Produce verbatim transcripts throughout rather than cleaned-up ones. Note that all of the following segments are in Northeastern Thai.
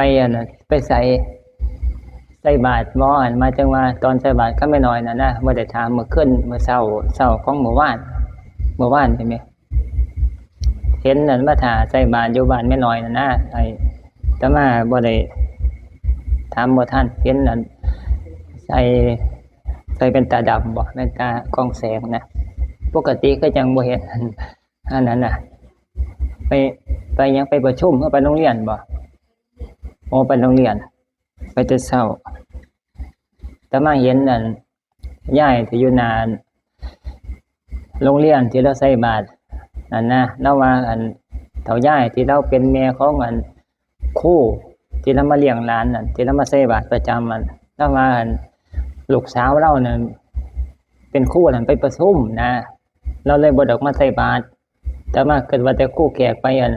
ไปอันนั้น ไปใส่ ใส่บาตรบ่ อัน หมายถึงว่าตอนใส่บาตรกับแม่น้อยนั่นนะ บ่ได้ถาม มื้อคืน มื้อเช้า เช้าของมื้อวาน มื้อวานใช่ไหม เห็นนั่นมาถ่าใส่บาตรอยู่บ้านแม่น้อยนั่นนะ ไอ้อาตมาบ่ได้ถามบ่ทัน เห็นนั่นใส่ ใส่แว่นตาดำบ่ แว่นตากรองแสงนะ ปกติก็ยังบ่เห็น อันนั้นน่ะ ไป ไปหยัง ไปประชุมหรือไปโรงเรียนบ่ โอ้ ไปโรงเรียน ไปแต่เช้า แต่มาเห็นนั่น ยายที่อยู่หน้าโรงเรียนที่เราใส่บาตรนั่นนะ เราว่าอัน เฒ่ายายที่เราเป็นแม่ของอัน ครูที่เรามาเลี้ยงหลานนั่น ที่เรามาใส่บาตรประจำมัน เราว่าอัน ลูกสาวเรานั่น เป็นครูนั่นไปประชุมนะ เราเลยบ่ได้ออกมาใส่บาตร แต่มาคิดว่าแต่ครูแขกไปอัน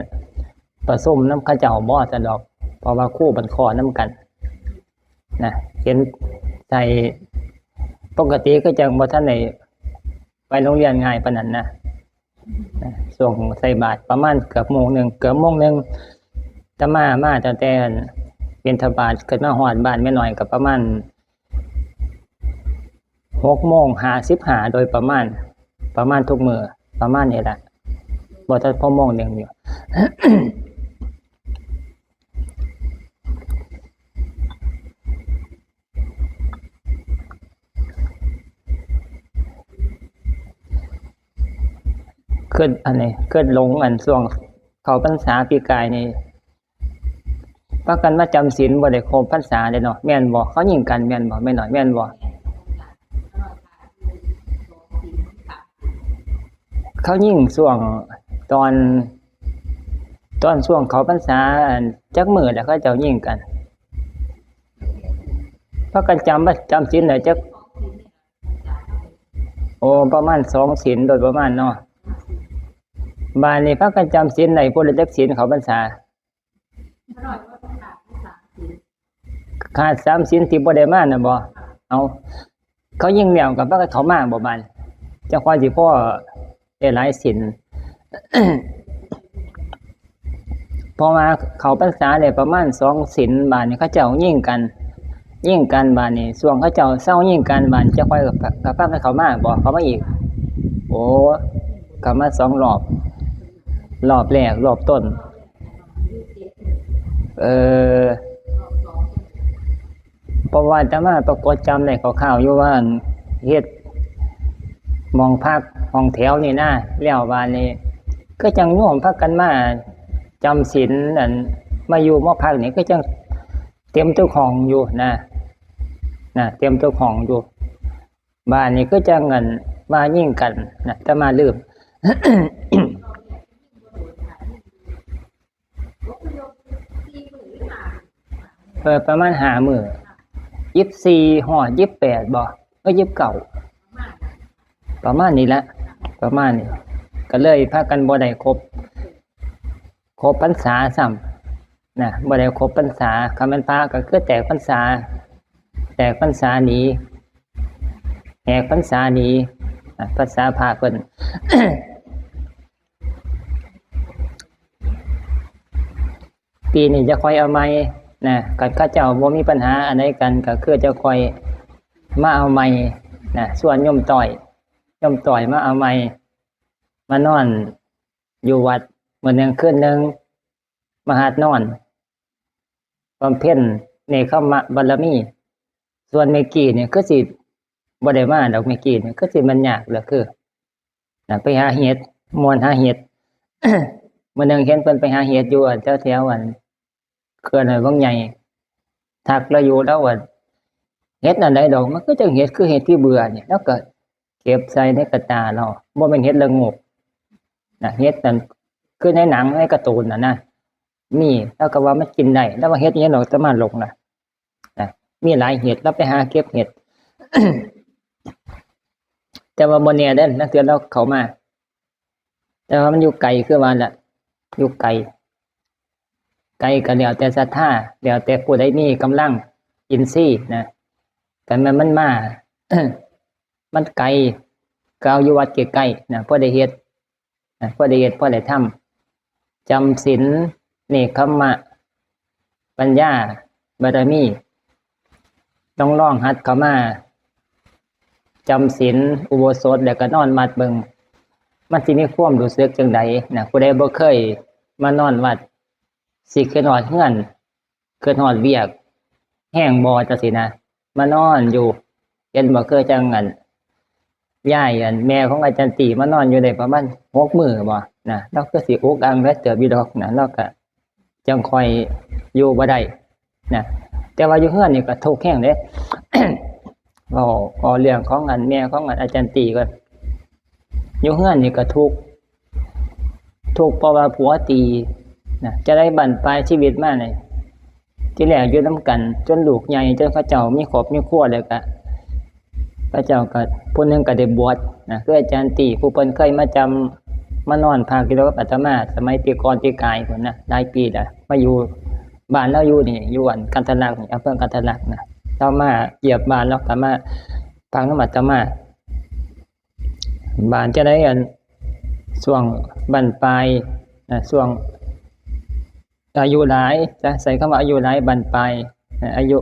ประชุมนำเขาเจ้าบ่ ซั่นดอก เพราะว่าครูบันคอนำกันนะ เห็นใส่ ปกติก็จังบ่ทันได้ไปโรงเรียนง่ายปานนั้นนะ นะ ช่วงใส่บาตรประมาณเกือบโมงหนึ่ง เกือบโมงหนึ่ง อาตมามาตั้งแต่บิณฑบาตขึ้นมาฮอดบ้านแม่น้อยก็ประมาณ หกโมงห้าสิบห้าโดยประมาณ ประมาณทุกมื้อ ประมาณนี้แหละ บ่ทันพอโมงหนึ่งอยู่ คิดอันนี้ คิดหลงอันช่วงเข้าพรรษาปีกายนี่ พากันมาจำศีลบ่ได้ครบพรรษาเด้เนาะ แม่นบ่ เขายิงกันแม่นบ่ แม่น้อย แม่นบ่ เขายิงช่วงตอน ตอนช่วงเข้าพรรษา อัน จักมื้อแล้วเขาเจ้ายิงกัน พากันจำว่าจำศีลได้จัก โอ้ ประมาณสองศีลโดยประมาณเนาะ บาดนี้พากันจำศีลได้ผู้ละจักศีลเข้าพรรษา ขาดสามศีลที่บ่ได้มาน่ะบ่ เอา เขายิงแล้วก็พากันเข้ามาบ่บาด จั่งค่อยสิพอได้หลายศีล เพราะว่าเข้าพรรษาได้ประมาณสองศีล บาดนี้เขาเจ้ายิงกัน ยิงกัน บาดนี้ช่วงเขาเจ้าเซายิงกัน บาดนี้จั่งค่อยก็ ก็พากันเข้ามาบ่ เข้ามาอีก โอ้ เข้ามาสองรอบ รอบแรก รอบต้น เออ เพราะว่าอาตมาปรากฏจำได้คร่าวๆอยู่ว่า อัน เฮ็ดหม่องพักห้องแถวนี่นะ แล้วบาดนี้ ก็จั่งโยมพากันมาจำศีล อัน มาอยู่มาพักนี่ ก็จั่งเต็มทุกห้องอยู่นะ นะ เต็มทุกห้องอยู่ บาดนี้ก็จั่ง อัน มายิงกันนะ อาตมาลืม เออ ประมาณห้ามื้อ ยี่สิบสี่ฮอดยี่สิบแปดบ่ เอ้ย ยี่สิบเก้า ประมาณนี้ละ ประมาณนี้ ก็เลยพากันบ่ได้ครบ ครบพรรษาซ้ำนะ บ่ได้ครบพรรษา คันแม่นพระก็คือแตกพรรษา แตกพรรษาหนี แหกพรรษาหนี อ่ะ พรรษาพระเพิ่น ปีนี้จะค่อยเอาใหม่นะ คันเขาเจ้าบ่มีปัญหาอันใดกัน ก็คือจะค่อยมาเอาใหม่นะ ชวนโยมต้อย โยมต้อยมาเอาใหม่ มานอนอยู่วัดมื้อหนึ่งคืนหนึ่ง มาหัดนอน บำเพ็ญเนกขัมมะบารมี ส่วนแม่กี้นี่คือสิบ่ได้มาดอก แม่กี้นี่คือสิมันยากเหลือเกินนะ ไปหาเห็ด ม่วนหาเห็ด มื้อหนึ่งเห็นเพิ่นไปหาเห็ดอยู่แถวๆ อัน เขื่อนห้วยวังใหญ่ ทักลาวอยู่ ลาวว่า "เห็ดอันใดดอก มันคือจั่งเห็ด คือเห็ดขี้เบื่อนี่" ลาวก็เก็บใส่ในกระตาลาว บ่แม่นเห็ดละโงกนะ เห็ดนั่นคือในหนังในการ์ตูนน่ะนะ มี ลาวก็ว่ามันกินได้ ลาวว่า "เห็ดอิหยังดอก อาตมาหลงล่ะ" นะ มีหลายเห็ด ลาวไปหาเก็บเห็ด แต่ว่าบ่แน่เด้อ ลางเทื่อลาวเข้ามา แต่ว่ามันอยู่ไกลคือว่าล่ะ อยู่ไกล ไกลก็แล้วแต่ศรัทธา แล้วแต่ผู้ใดมีกำลังอินทรีย์นะ คันแม่นมันมา มันไกล ก็เอาอยู่วัดใกล้ๆนะ พอได้เฮ็ดนะ พอได้เฮ็ด พอได้ทำ จำศีล เนกขัมมะ ปัญญาบารมี ต้องลองหัดเข้ามาจำศีลอุโบสถ แล้วก็นอนวัดเบิ่ง มันสิมีความรู้สึกจังใดนะ ผู้ใดบ่เคยมานอนวัด สิคิดฮอดเฮือน คิดฮอดเวียกแฮงบ่ จังซี้นะ มานอนอยู่ เห็นบ่ คือจังอัน ยายอันแม่ของอาจารย์ตีมานอนอยู่ได้ประมาณหกมื้อบ่นะ ลาวก็สิอุกอังหลายเติบอยู่ดอกนะ ลาวก็จั่งค่อยอยู่บ่ได้นะ แต่ว่าอยู่เฮือนนี่ก็ทุกข์แฮงเด้ เว้า เว้าเรื่องของอันแม่ของอันอาจารย์ตีก่อน อยู่เฮือนนี่ก็ทุกข์ ทุกข์เพราะว่าผัวตีนะ จะได้บั้นปลายชีวิตมานี่ ที่แรกอยู่นำกัน จนลูกใหญ่ จนเขาเจ้ามีครอบมีครัวแล้วก็ เขาเจ้าก็ ผู้หนึ่งก็ได้บวชนะ คืออาจารย์ตี ผู้เพิ่นเคยมาจำ มานอนพักอยู่กับอาตมา สมัยปีก่อนปีกายพุ้นนะ หลายปีแล้ว มาอยู่บ้านลาวอยู่นี่ อยู่อันกันทะลักนี่ อำเภอกันทะลักนะ ลาวมาเยียบบ้าน ลาวก็มาพักนำอาตมา บาดจั่งใดอัน ช่วงบั้นปลายนะ ช่วงอายุหลาย จะใช้คำว่าอายุหลาย บั้นปลายนะ อายุ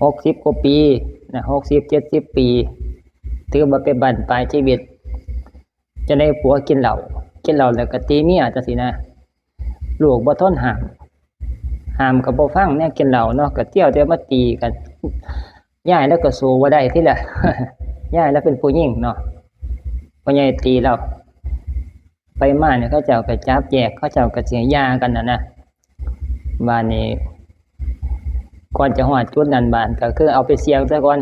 หกสิบกว่าปีนะ หกสิบ เจ็ดสิบปี ถือว่าเป็นบั้นปลายชีวิต จั่งใดผัวกินเหล้า กินเหล้าแล้วก็ตีเมียจั่งซี้นะ ลูกบ่ทนห้าม ห้ามก็บ่ฟัง แนวกินเหล้าเนาะ ก็เที่ยวแต่มาตีกัน ยายลาวก็สู้บ่ได้ทีละ ยายลาวเป็นผู้หญิงเนาะ พ่อใหญ่ตีลาว ไปมานี่เขาเจ้าก็จับแยก เขาเจ้าก็สิหย่ากันน่ะนะ บาดนี้ ก่อนจะฮอดจุดนั้น บาดก็คือเอาไปเสี่ยงซะก่อน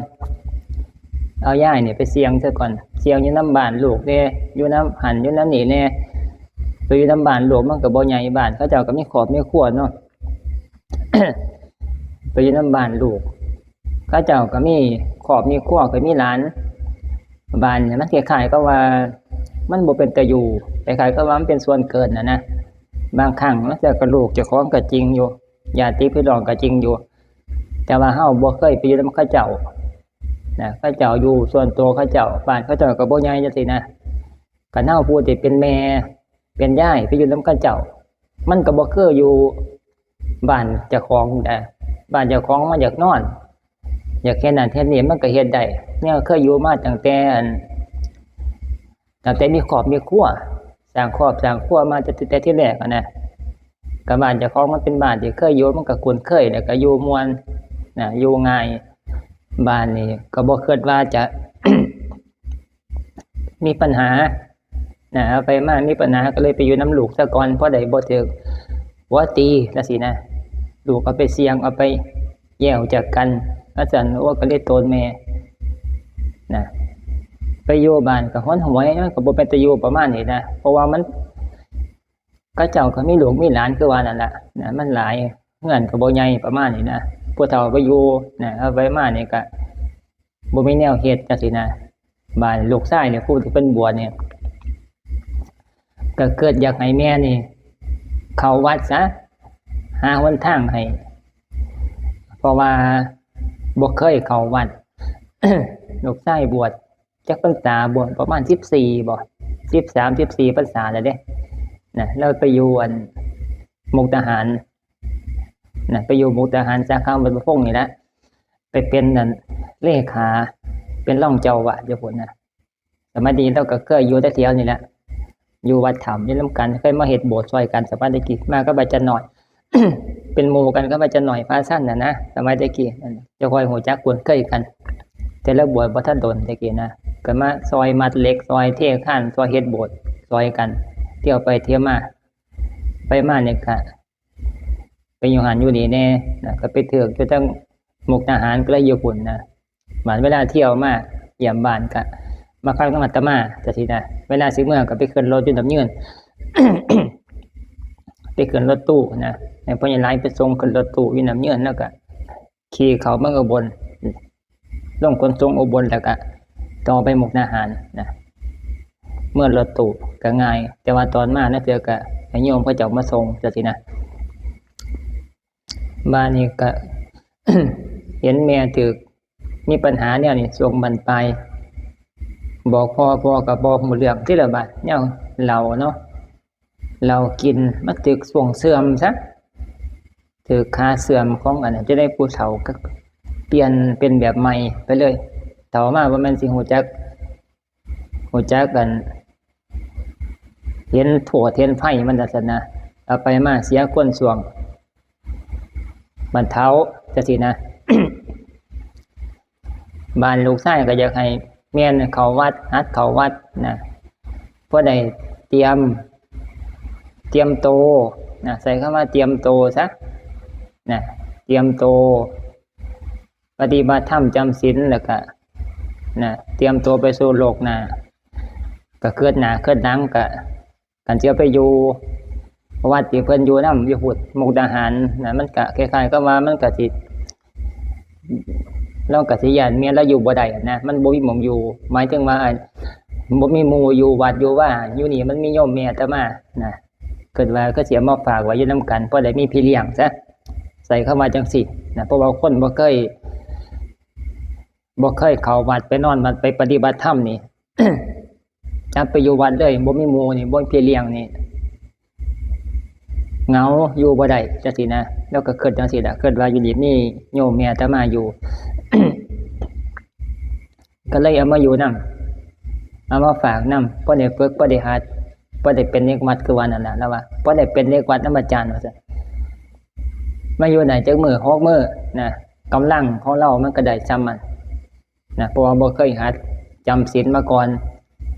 เอายายนี่ไปเสี่ยงซะก่อน เสี่ยงอยู่นำบ้านลูกแหน่ อยู่นำหั่นอยู่นำนี่แหน่ ไปอยู่นำบ้านลูกมันก็บ่ใหญ่ บ้านเขาเจ้าก็มีครอบมีครัวเนาะ ไปอยู่นำบ้านลูก เขาเจ้าก็มีครอบมีครัว ก็มีหลาน บ้านนี่มันคล้ายๆกับว่า มันบ่เป็นตาอยู่ คล้ายๆกับว่ามันเป็นส่วนเกินน่ะนะ บางครั้งลางเทื่อก็ลูกเจ้าของก็จริงอยู่ ญาติพี่น้องก็จริงอยู่ แต่ว่าเฮาบ่เคยไปอยู่นำเขาเจ้านะ เขาเจ้าอยู่ส่วนตัวเขาเจ้า บ้านเขาเจ้าก็บ่ใหญ่จั่งซี้นะ คันเฮาผู้ที่เป็นแม่เป็นยายไปอยู่นำเขาเจ้า มันก็บ่คืออยู่บ้านเจ้าของนะ บ้านเจ้าของมันอยากนอน อยากเฮ็ดนั่นเฮ็ดนี่มันก็เฮ็ดได้ แนวเคยอยู่มาตั้งแต่อัน ตั้งแต่มีครอบมีครัว สร้างครอบสร้างครัวมาแต่ แต่ทีแรกอะนะ ก็บ้านเจ้าของมันเป็นบ้านที่เคยอยู่ มันก็คุ้นเคย แล้วก็อยู่ม่วนนะ อยู่ง่าย บ้านนี่ก็บ่คิดว่าจะ มีปัญหานะ เอาไปมามีปัญหาก็เลยไปอยู่นำลูกซะก่อน พอได้บ่ถืกผัวตีจั่งซี้นะ ลูกเอาไปเสี่ยง เอาไปแย่งจากกัน ว่าซั่น โอ้ ก็เลยโตนแม่นะ ไปอยู่บ้านก็หนหวย มันก็บ่เป็นตาอยู่ประมาณนี้นะ เพราะว่ามัน เขาเจ้าก็มีลูกมีหลานคือว่านั่นล่ะนะ มันหลาย เฮือนก็บ่ใหญ่ประมาณนี้นะ ผู้เฒ่าไปอยู่นะ เอาไปมานี่ก็บ่มีแนวเฮ็ดจั่งซี้นะ บาดลูกชายนี่ ผู้ที่เพิ่นบวชนี่ ก็คิดอยากให้แม่นี่เข้าวัดซะ หาหนทางให้ เพราะว่าบ่เคยเข้าวัด ลูกชายบวช จักพรรษาบ่ ประมาณสิบสี่บ่ สิบสาม สิบสี่พรรษาแล้วเด้นะ แล้วไปอยู่อันมุกดาหารนะ ไปอยู่มุกดาหาร สาขาวัดพระพงษ์นี่แหละ ไปเป็นนั่นเลขา เป็นรองเจ้าอาวาสอยู่พุ้นนะ สมัยนี้ลาวก็เคยอยู่แต่แถวนี่แหละ อยู่วัดถ้ำอยู่นำกัน เคยมาเฮ็ดโบสถ์ซ่อยกัน สมัยตะกี้มากับอาจารย์น้อย เป็นหมู่กันกับอาจารย์น้อยพาซั่นน่ะนะ สมัยตะกี้นั่น จะค่อยฮู้จักคุ้นเคยกัน แต่ละบวชบ่ทันโดนตะกี้นะ ก็มาซ่อยมัดเหล็ก ซ่อยเทคาน ซ่อยเฮ็ดโบสถ์ซ่อยกัน เที่ยวไปเที่ยวมา ไปมานี่ก็ ไปอยู่หั่นอยู่นี่แหน่นะ ก็ไปถืกอยู่ทางมุกดาหาร ก็เลยอยู่พุ้นนะ บาดเวลาเที่ยวมาเยี่ยมบ้านก็มาพักนำอาตมาจั่งซี้นะ เวลาสิเมือก็ไปขึ้นรถอยู่น้ำเยิน ไปขึ้นรถตู้นะ ให้พ่อใหญ่หลายไปส่งขึ้นรถตู้อยู่น้ำเยิน แล้วก็ขี่เข้าเมืองอุบล ลงขนส่งอุบล แล้วก็ต่อไปมุกดาหารนะ เมือรถตู้ก็ง่าย แต่ว่าตอนมาลางเทื่อก็ให้โยมเขาเจ้ามาส่งจั่งซี้นะ บาดนี้ก็ เห็นแม่ถืกมีปัญหาแนวนี้ ช่วงบั้นปลาย บอกพ่อ พ่อก็บ่ฮู้เรื่องติล่ะ บาดแนวเหล้าเนาะ เหล้ากิน มันถืกช่วงเสื่อมซะ ถืกขาเสื่อมของอันนั้น จะได้ผู้เฒ่าก็เปลี่ยนเป็นแบบใหม่ไปเลย เฒ่ามาบ่แม่นสิฮู้จัก ฮู้จักกัน เห็นโทษเห็นภัยมันจั่งซั้นนะ เอาไปมาเสียคนส่วง บัดเฒ่าจั่งซี้นะ บ้านลูกชายก็อยากให้แม่นเข้าวัด หัดเข้าวัดนะ พอได้เตรียม เตรียมโตนะ ใช้คำว่าเตรียมโตซะนะ เตรียมโต ปฏิบัติธรรมจำศีล แล้วก็นะ เตรียมโตไปสู่โลกหน้า ก็คิดหน้าคิดหลัง ก็ คันสิเอาไปอยู่วัดที่เพิ่นอยู่นำ อยู่พุ้นมุกดาหารนะ มันก็คล้ายๆกับว่ามันก็สิ ลาวก็สิย้านเมียลาวอยู่บ่ได้นะ มันบ่มีหม่องอยู่ หมายถึงว่า อัน บ่มีหมู่อยู่วัดอยู่วา อยู่นี่มันมีโยมแม่อาตมานะ คิดว่าก็สิเอามาฝากไว้อยู่นำกัน พอได้มีพี่เลี้ยงซะ ใช้คำว่าจั่งซี้นะ เพราะว่าคนบ่เคย บ่เคยเข้าวัด ไปนอนวัด ไปปฏิบัติธรรมนี่ จับไปอยู่วัดเลย บ่มีหมู่นี่ บ่มีพี่เลี้ยงนี่ เหงา อยู่บ่ได้จั่งซี้นะ ลาวก็คิดจั่งซี้ล่ะ คิดว่าอยู่นี่มีโยมแม่อาตมาอยู่ ก็เลยเอามาอยู่นำ เอามาฝากนำ พอได้ฝึก พอได้หัด พอได้เป็นเด็กวัด คือว่านั่นล่ะ ลาวว่า พอได้เป็นเด็กวัดนำอาจารย์ว่าซั่น มาอยู่ได้จักมื้อ หกมื้อนะ กำลังของลาวมันก็ได้ส่ำมัน นะ เพราะว่าบ่เคยหัดจำศีลมาก่อน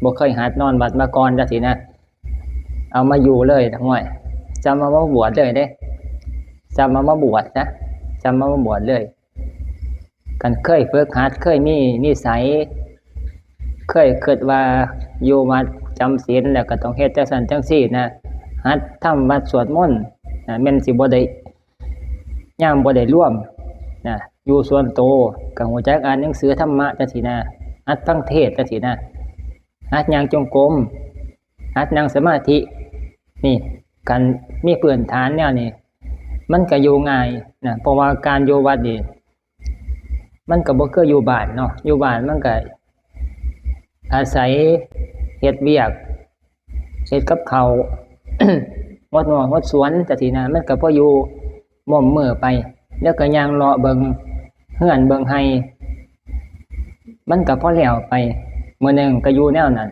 บ่เคยหัดนอนวัดมาก่อนจั่งซี้นะ เอามาอยู่เลย ห่วย ส่ำเอามาบวชเลยเด้ ส่ำเอามาบวชนะ ส่ำเอามาบวชเลย คันเคยฝึกหัด เคยมีนิสัย เคยคิดว่าอยู่วัดจำศีลแล้วก็ต้องเฮ็ดจั่งซั้นจั่งซี้นะ หัดทำวัดสวดมนต์นะ แม่นสิบ่ได้ ยามบ่ได้รวมนะ อยู่ส่วนโต ก็ฮู้จักอ่านหนังสือธรรมะจั่งซี้นะ หัดฟังเทศน์จั่งซี้นะ หัดย่างจงกรม หัดนั่งสมาธิ นี่ คันมีพื้นฐานแนวนี้ มันก็อยู่ง่ายนะ เพราะว่าการอยู่วัดนี่ มันก็บ่คืออยู่บ้านเนาะ อยู่บ้านมันก็อาศัยเฮ็ดเวียก เฮ็ดกับข้าว ฮดฮวกฮดสวนจั่งซี้นะ มันก็พออยู่ม่มมื้อไป แล้วก็ย่างเลาะเบิ่งเฮือนเบิ่งไร่ มันก็พอแล้วไป มื้อหนึ่งก็อยู่แนวนั้น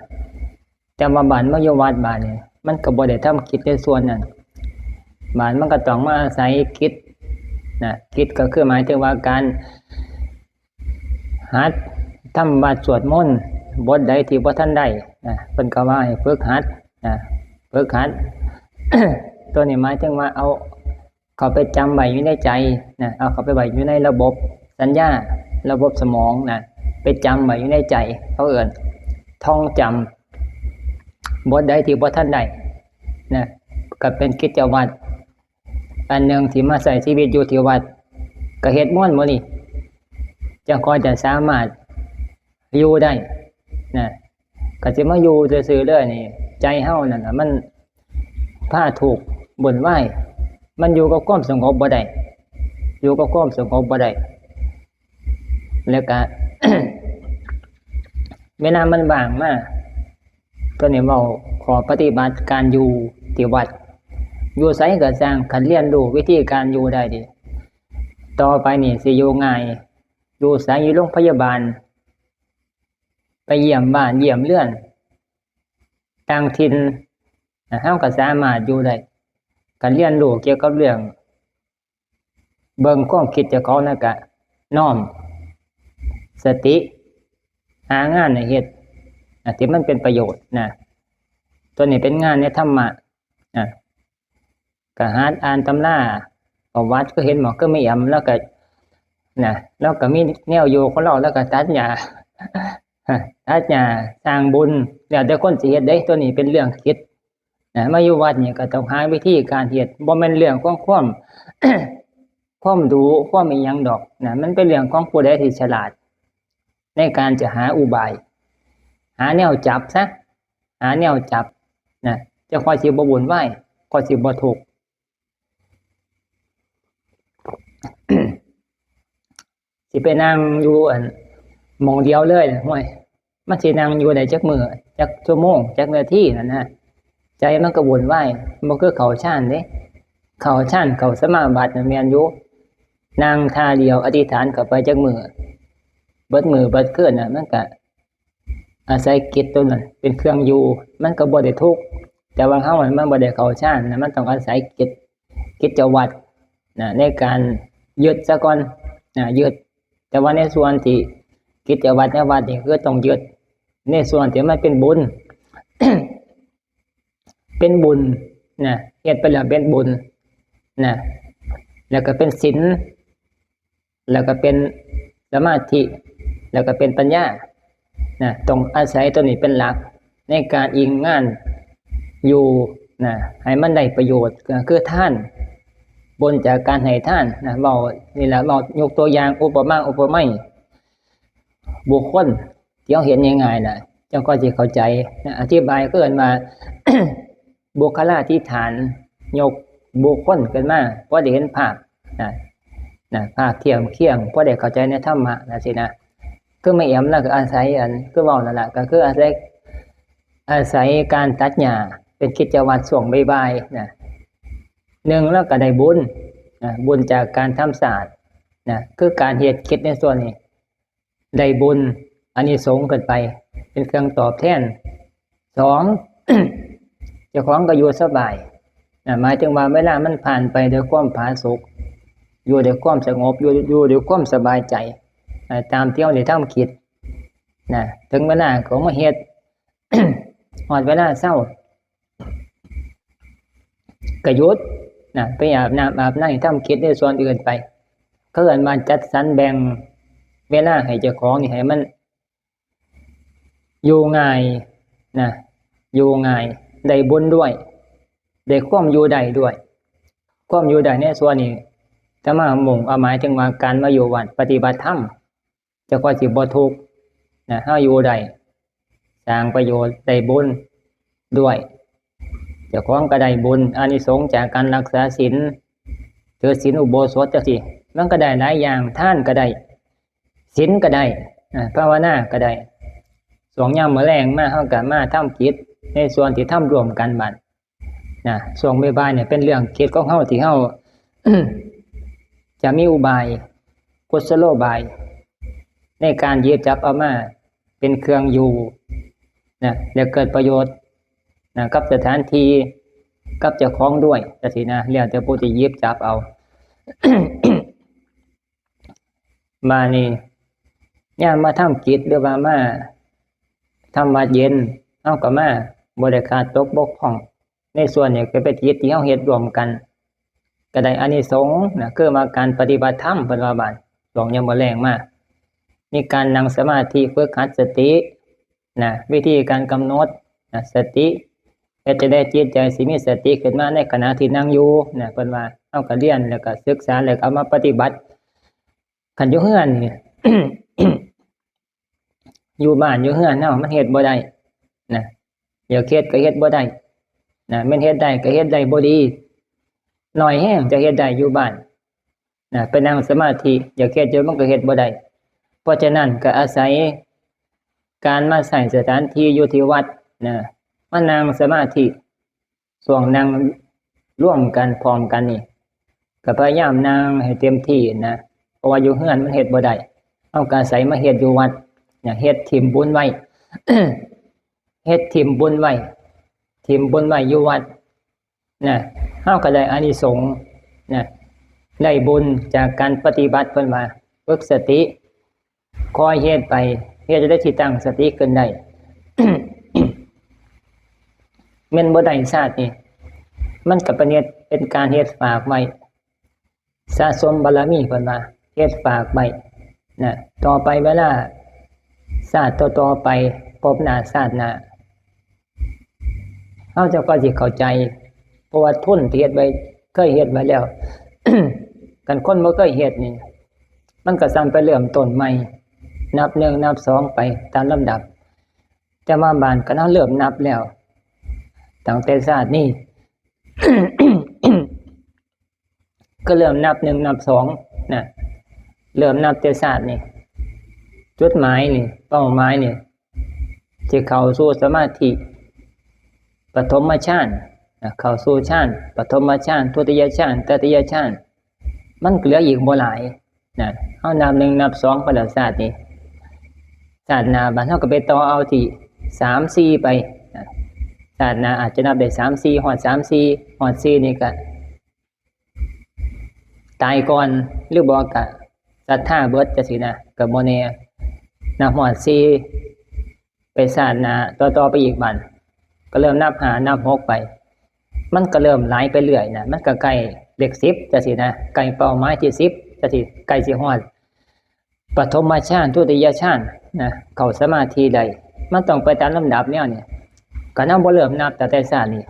แต่ว่าบัดมาอยู่วัดบาดนี่ มันก็บ่ได้ทำกิจในส่วนนั้น บาดมันก็ต้องมาอาศัยกิจนะ กิจก็คือหมายถึงว่าการ หัดทำวัดสวดมนต์ บทใดที่บ่ทันได้นะ เพิ่นก็ว่าให้ฝึกหัดนะ ฝึกหัด ตัวนี้หมายถึงว่าเอาเข้าไปจำไว้อยู่ในใจนะ เอาเข้าไปไว้อยู่ในระบบสัญญา ระบบสมองนะ ไปจำไว้อยู่ในใจ เขาเอิ้นท่องจำ บทใดที่บ่ทันได้นะ ก็เป็นกิจวัตรอันหนึ่งที่มาใช้ชีวิตอยู่ที่วัด ก็เฮ็ดม่วนหมดนี่ จั่งค่อยจะสามารถอยู่ได้นะ ก็สิมาอยู่ซื่อๆเลยนี่ ใจเฮานั่นน่ะ มันพาทุกข์วุ่นวาย มันอยู่กับความสงบบ่ได้ อยู่กับความสงบบ่ได้ แล้วก็ เวลามันว่างมา ตัวนี้เว้าข้อปฏิบัติการอยู่ที่วัด อยู่ไสก็ซ่าง คันเรียนรู้วิธีการอยู่ได้นี่ ต่อไปนี่สิอยู่ง่าย อยู่ไส อยู่โรงพยาบาล ไปเยี่ยมบ้านเยี่ยมเรือน ต่างถิ่นนะ เฮาก็สามารถอยู่ได้ คันเรียนรู้เกี่ยวกับเรื่อง เบิ่งความคิดเจ้าของนั่นก็น้อมสติ หางานให้เฮ็ดนะ ที่มันเป็นประโยชน์นะ ตัวนี้เป็นงานในธรรมะนะ ก็หัดอ่านตำราประวัติ คือเห็นหมอ คือแม่แอม แล้วก็นะ แล้วก็มีแนวอยู่ของเรา แล้วก็ตัดหญ้า ตัดหญ้า สร้างบุญ แล้วแต่คนสิเฮ็ดเด้ ตัวนี้เป็นเรื่องคิดนะ มาอยู่วัดนี่ก็ต้องหาวิธีการเฮ็ด บ่แม่นเรื่องของความ ความรู้ ความอิหยังดอกนะ มันเป็นเรื่องของผู้ใดที่ฉลาด ในการจะหาอุบาย หาแนวจับซะ หาแนวจับนะ จะค่อยสิบ่วุ่นวาย ค่อยสิบ่ทุกข์ สิไปนั่งอยู่อันหม่องเดียวเลยนะ ห่วย มันสินั่งอยู่ได้จักมื้อ จักชั่วโมง จักนาทีนั่นนะ ใจมันก็วุ่นวาย บ่คือเข้าฌานเด้ เข้าฌานเข้าสมาบัติน่ะแม่นอยู่ นั่งท่าเดียวอธิษฐานเข้าไปจักมื้อ เบิดมื้อเบิดคืนน่ะ มันก็อาศัยจิตตัวนั้นเป็นเครื่องอยู่ มันก็บ่ได้ทุกข์ แต่ว่าเฮามันบ่ได้เข้าฌานนะ มันต้องอาศัยจิต กิจวัตรนะ ในการยึดซะก่อนนะ ยึด แต่ว่าในส่วนที่กิจวัตรในวัดนี่คือต้องยึด ในส่วนที่มันเป็นบุญ เป็นบุญนะ เฮ็ดไปแล้วเป็นบุญนะ แล้วก็เป็นศีล แล้วก็เป็นสมาธิ แล้วก็เป็นปัญญานะ ต้องอาศัยตัวนี้เป็นหลัก ในการอิงงานอยู่นะ ให้มันได้ประโยชน์ ก็คือทาน บุญจากการให้ทานนะ เว้านี่ล่ะ เว้ายกตัวอย่าง อุปมาอุปไมย บุคคลที่เฮาเห็นง่ายๆน่ะ เจ้าก็สิเข้าใจนะ อธิบายคือเอิ้นว่า บุคลาธิฐาน ยกบุคคลขึ้นมา พอได้เห็นภาพนะ นะ ภาพเทียบเคียง พอได้เข้าใจในธรรมะจั่งซี้นะ คือแม่แอมน่ะก็อาศัยอัน คือเว้านั่นล่ะ ก็คืออาศัย อาศัยการตัดหญ้าเป็นกิจวัตรช่วงบ่ายๆนะ หนึ่ง แล้วก็ได้บุญนะ บุญจากการทำสะอาดนะ คือการเฮ็ดกิจในส่วนนี้ ได้บุญ อานิสงส์ขึ้นไป เป็นเครื่องตอบแทน สอง เจ้าของก็อยู่สบายนะ หมายถึงว่าเวลามันผ่านไปด้วยความผาสุก อยู่ด้วยความสงบ อยู่ อยู่ด้วยความสบายใจนะ ตามที่เฮาได้ทำกิจนะ ถึงเวลาก็มาเฮ็ด ฮอดเวลาเซา ก็หยุดนะ ไปอาบน้ำอาบใน ทำกิจในส่วนอื่นไป เขาเอิ้นว่าจัดสรรแบ่งเวลาให้เจ้าของนี่ให้มันอยู่ง่ายนะ อยู่ง่าย ได้บุญด้วย ได้ความอยู่ได้ด้วย ความอยู่ได้ในส่วนนี้ อาตมามุ่งเอาหมายถึงว่าการมาอยู่วัดปฏิบัติธรรม เจ้าก็สิบ่ทุกข์นะ เฮาอยู่ได้ สร้างประโยชน์ ได้บุญด้วย เจ้าของก็ได้บุญ อานิสงส์จากการรักษาศีล ถือศีลอุโบสถจั่งซี้ มันก็ได้หลายอย่าง ทานก็ได้ ศีลก็ได้นะ ภาวนาก็ได้ ช่วงยามมื้อแลงมา เฮาก็มาทำกิจในส่วนที่ทำร่วมกันบัด นะ ช่วงบ่ายๆเนี่ยเป็นเรื่องกิจของเฮาที่เฮา จะมีอุบาย กุศโลบาย ในการหยิบจับเอามาเป็นเครื่องอยู่นะ และเกิดประโยชน์นะ กับสถานที่ กับเจ้าของด้วยจั่งซี้นะ แล้วแต่ผู้ที่หยิบจับเอา มานี่ ยามมาทำกิจหรือว่ามาทำวัดเย็น เฮาก็มา บ่ได้ขาดตกบกพร่อง ในส่วนนี้ก็เป็นกิจที่เฮาเฮ็ดร่วมกัน ก็ได้อานิสงส์นะ คือว่าการปฏิบัติธรรม เพิ่นว่าบาด ช่วงยามมื้อแลงมา มีการนั่งสมาธิ ฝึกหัดสตินะ วิธีการกำหนดนะ สติ เฮ็ดจั่งใดจิตใจสิมีสติขึ้นมาในขณะที่นั่งอยู่นะ เพิ่นว่า เฮาก็เรียนแล้วก็ศึกษาแล้วก็เอามาปฏิบัติ คันอยู่เฮือนนี่ อยู่บ้านอยู่เฮือนเฮามันเฮ็ดบ่ได้นะ อยากเฮ็ดก็เฮ็ดบ่ได้นะ แม่นเฮ็ดได้ก็เฮ็ดได้บ่ดี น้อยแฮงจะเฮ็ดได้อยู่บ้านนะ ไปนั่งสมาธิ อยากเฮ็ดอยู่มันก็เฮ็ดบ่ได้ เพราะฉะนั้นก็อาศัยการมาใช้สถานที่อยู่ที่วัดนะ มานั่งสมาธิ ช่วงนั่งร่วมกันพร้อมกันนี่ ก็พยายามนั่งให้เต็มที่นะ เพราะว่าอยู่เฮือนมันเฮ็ดบ่ได้ เฮาก็อาศัยมาเฮ็ดอยู่วัดนะ เฮ็ดถิ่มบุญไว้ เฮ็ดถิ่มบุญไว้ ถิ่มบุญไว้อยู่วัดนะ เฮาก็ได้อานิสงส์นะ ได้บุญจากการปฏิบัติ เพิ่นว่า ฝึกสติ คอยเฮ็ดไป เฮ็ดจั่งใดสิตั้งสติขึ้นได้ แม่นบ่ได้ชาตินี่ มันก็เป็นเฮ็ด เป็นการเฮ็ดฝากไว้ สะสมบารมี เพิ่นว่า เฮ็ดฝากไว้นะ ต่อไปเวลาชาติต่อๆไป ภพหน้าชาติหน้า เฮาเจ้าก็สิเข้าใจ เพราะว่าทุนที่เฮ็ดไว้ เคยเฮ็ดไว้แล้ว คันคนบ่เคยเฮ็ดนี่ มันก็ส่ำไปเริ่มต้นใหม่ นับหนึ่งนับสองไปตามลำดับ แต่ว่าบาดคันเฮาเริ่มนับแล้ว ตั้งแต่ชาตินี้ ก็เริ่มนับหนึ่งนับสองนะ เริ่มนับแต่ชาตินี้ จุดหมายนี่ เป้าหมายนี่ สิเข้าสู่สมาธิ ปฐมฌาน นะเข้าสู่ฌาน ปฐมฌาน ทุติยฌาน ตติยฌาน มันก็เหลืออีกบ่หลายนะเฮานับหนึ่งนับสองไปแล้ว ชาตินี้ ชาติหน้าบัดเฮาก็ไปต่อเอาที่สามสี่ไปนะชาติหน้าอาจจะนับได้สามสี่ ฮอดสามสี่ ฮอดสี่นี่ก็ตายก่อน หรือบ่ก็ศรัทธาเบิดจังซี้นะ ก็บ่แน่ นับฮอดสี่ ไปชาติหน้าต่อๆไปอีกบัด ก็เริ่มนับห้านับหกไป มันก็เริ่มหลายไปเรื่อยนะ มันก็ใกล้เลขสิบจังซี้นะ ใกล้เป้าหมายที่สิบจังซี้ ใกล้สิฮอดปฐมฌาน ทุติยฌานนะ เข้าสมาธิได้ มันต้องไปตามลำดับแนวนี้ ก็นำบ่เริ่มนับตั้งแต่ชาตินี้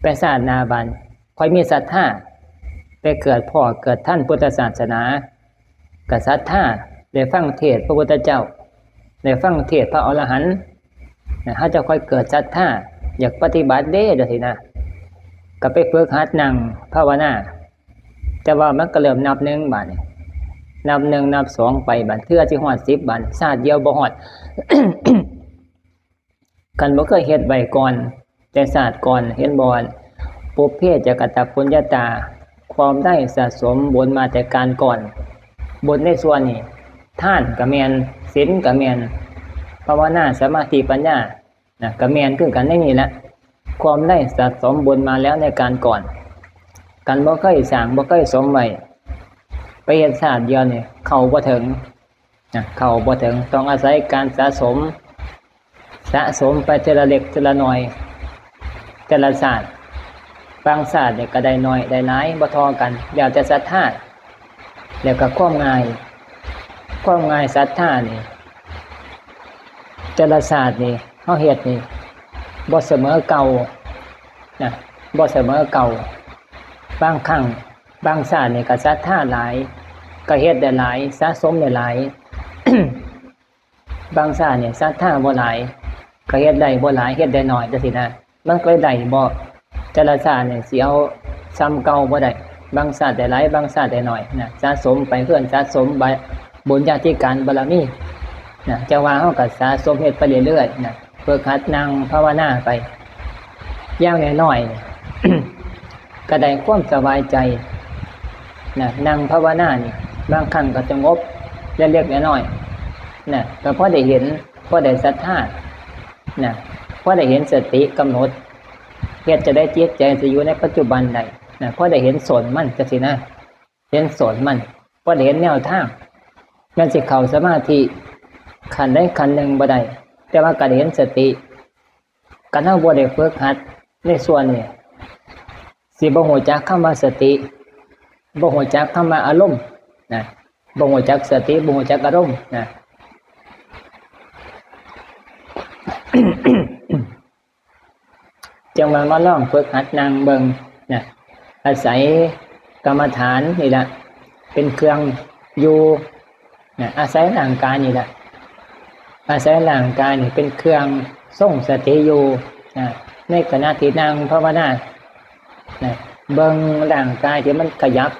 ไปชาติหน้าบัด ค่อยมีศรัทธา ไปเกิดพ้อเกิดทันพุทธศาสนา ก็ศรัทธา ได้ฟังเทศน์พระพุทธเจ้า ได้ฟังเทศน์พระอรหันต์นะ เฮาจะค่อยเกิดศรัทธา อยากปฏิบัติเด้จังซี้นะ ก็ไปฝึกหัดนั่งภาวนา แต่ว่ามันก็เริ่มนับหนึ่งบัดนี้ นับหนึ่งนับสองไปบัด เทื่อสิฮอดสิบบัด ชาติเดียวบ่ฮอด คันบ่เคยเฮ็ดไว้ก่อน แต่ชาติก่อน เห็นบ่ ปุพเพจะกตปุญญาตา ความได้สะสมบุญมาแต่การก่อน บุญในส่วนนี้ ทานก็แม่น ศีลก็แม่น ภาวนา สมาธิ ปัญญานะ ก็แม่นคือกันในนี้แหละ ความได้สะสมบุญมาแล้วในการก่อน คันบ่เคยสร้าง บ่เคยสมไว้ ไปเฮ็ดชาติเดียวนี่ เข้าบ่ถึงนะ เข้าบ่ถึง ต้องอาศัยการสะสม สะสมไปทีละเล็กทีละน้อย แต่ละชาติ บางชาตินี่ก็ได้น้อยได้หลาย บ่เท่ากัน แล้วแต่ศรัทธา แล้วก็ความง่าย ความง่ายศรัทธานี่ แต่ละชาตินี่ เฮาเฮ็ดนี่ บ่เสมอเก่านะ บ่เสมอเก่า บางครั้ง บางชาตินี่ก็ศรัทธาหลาย ก็เฮ็ดได้หลาย สะสมได้หลาย บางชาตินี่ศรัทธาบ่หลาย ก็เฮ็ดได้บ่หลาย เฮ็ดได้น้อยจังซี้นะ มันก็ได้บ่ แต่ละชาตินี่สิเอาส่ำเก่าบ่ได้ บางชาติได้หลาย บางชาติได้น้อยนะ สะสมไป เพิ่นสะสมบะ- บุญญาธิการบารมีนะ จั่งว่าเฮาก็สะสมเฮ็ดไปเรื่อยๆนะ ฝึกหัดนั่งภาวนาไป อย่างน้อยๆนี่ ก็ได้ความสบายใจนะ นั่งภาวนานี่ บางครั้งก็สงบเล็กๆน้อยๆนะ ก็พอได้เห็น พอได้ศรัทธานะ พอได้เห็นสติกำหนด เฮ็ดจั่งใดจิตใจสิอยู่ในปัจจุบันได้นะ พอได้เห็นโทษมันจังซี้นะ เห็นโทษมัน พอได้เห็นแนวทาง แม้นสิเข้าสมาธิขั้นใดขั้นหนึ่งบ่ได้ แต่ว่าก็ได้เห็นสติ คันเฮาบ่ได้ฝึกหัดในส่วนนี้ สิบ่ฮู้จักคำว่าสติ บ่ฮู้จักคำว่าอารมณ์นะ บ่ฮู้จักสติ บ่ฮู้จักอารมณ์นะ จั่งว่ามาลองฝึกหัดนั่งเบิ่งนะ อาศัยกรรมฐานนี่ล่ะ เป็นเครื่องอยู่นะ อาศัยร่างกายนี่ล่ะ อาศัยร่างกายนี่เป็นเครื่องทรงสติอยู่นะ ในขณะที่นั่งภาวนานะ เบิ่งร่างกายที่มันขยับ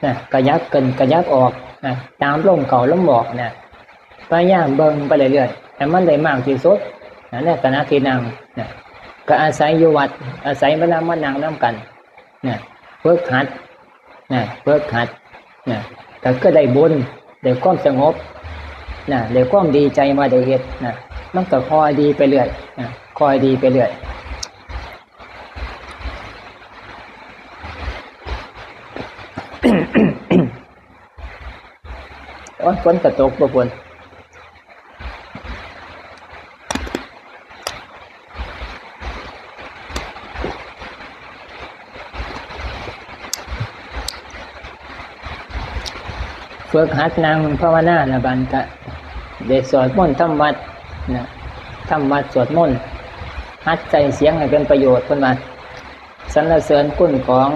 นะ ขยับขึ้นขยับออกนะ ตามลมเข้าลมออกนะ พยายามเบิ่งไปเรื่อยๆ ให้มันได้มากที่สุดนะ ในขณะที่นั่งนะ ก็อาศัยอยู่วัด อาศัยเวลามานั่งนำกันนะ ฝึกหัดนะ ฝึกหัดนะ ก็คือได้บุญ ได้ความสงบนะ ได้ความดีใจว่าได้เฮ็ดนะ มันก็ค่อยดีไปเรื่อยนะ ค่อยดีไปเรื่อย โอ้ย ฝนก็ตกบ่ฝน ฝึกหัดนั่งภาวนาแล้วบัดก็ได้สวดมนต์ทำวัตรนะ ทำวัตรสวดมนต์ หัดใช้เสียงให้เป็นประโยชน์ เพิ่นว่า สรรเสริญคุณของ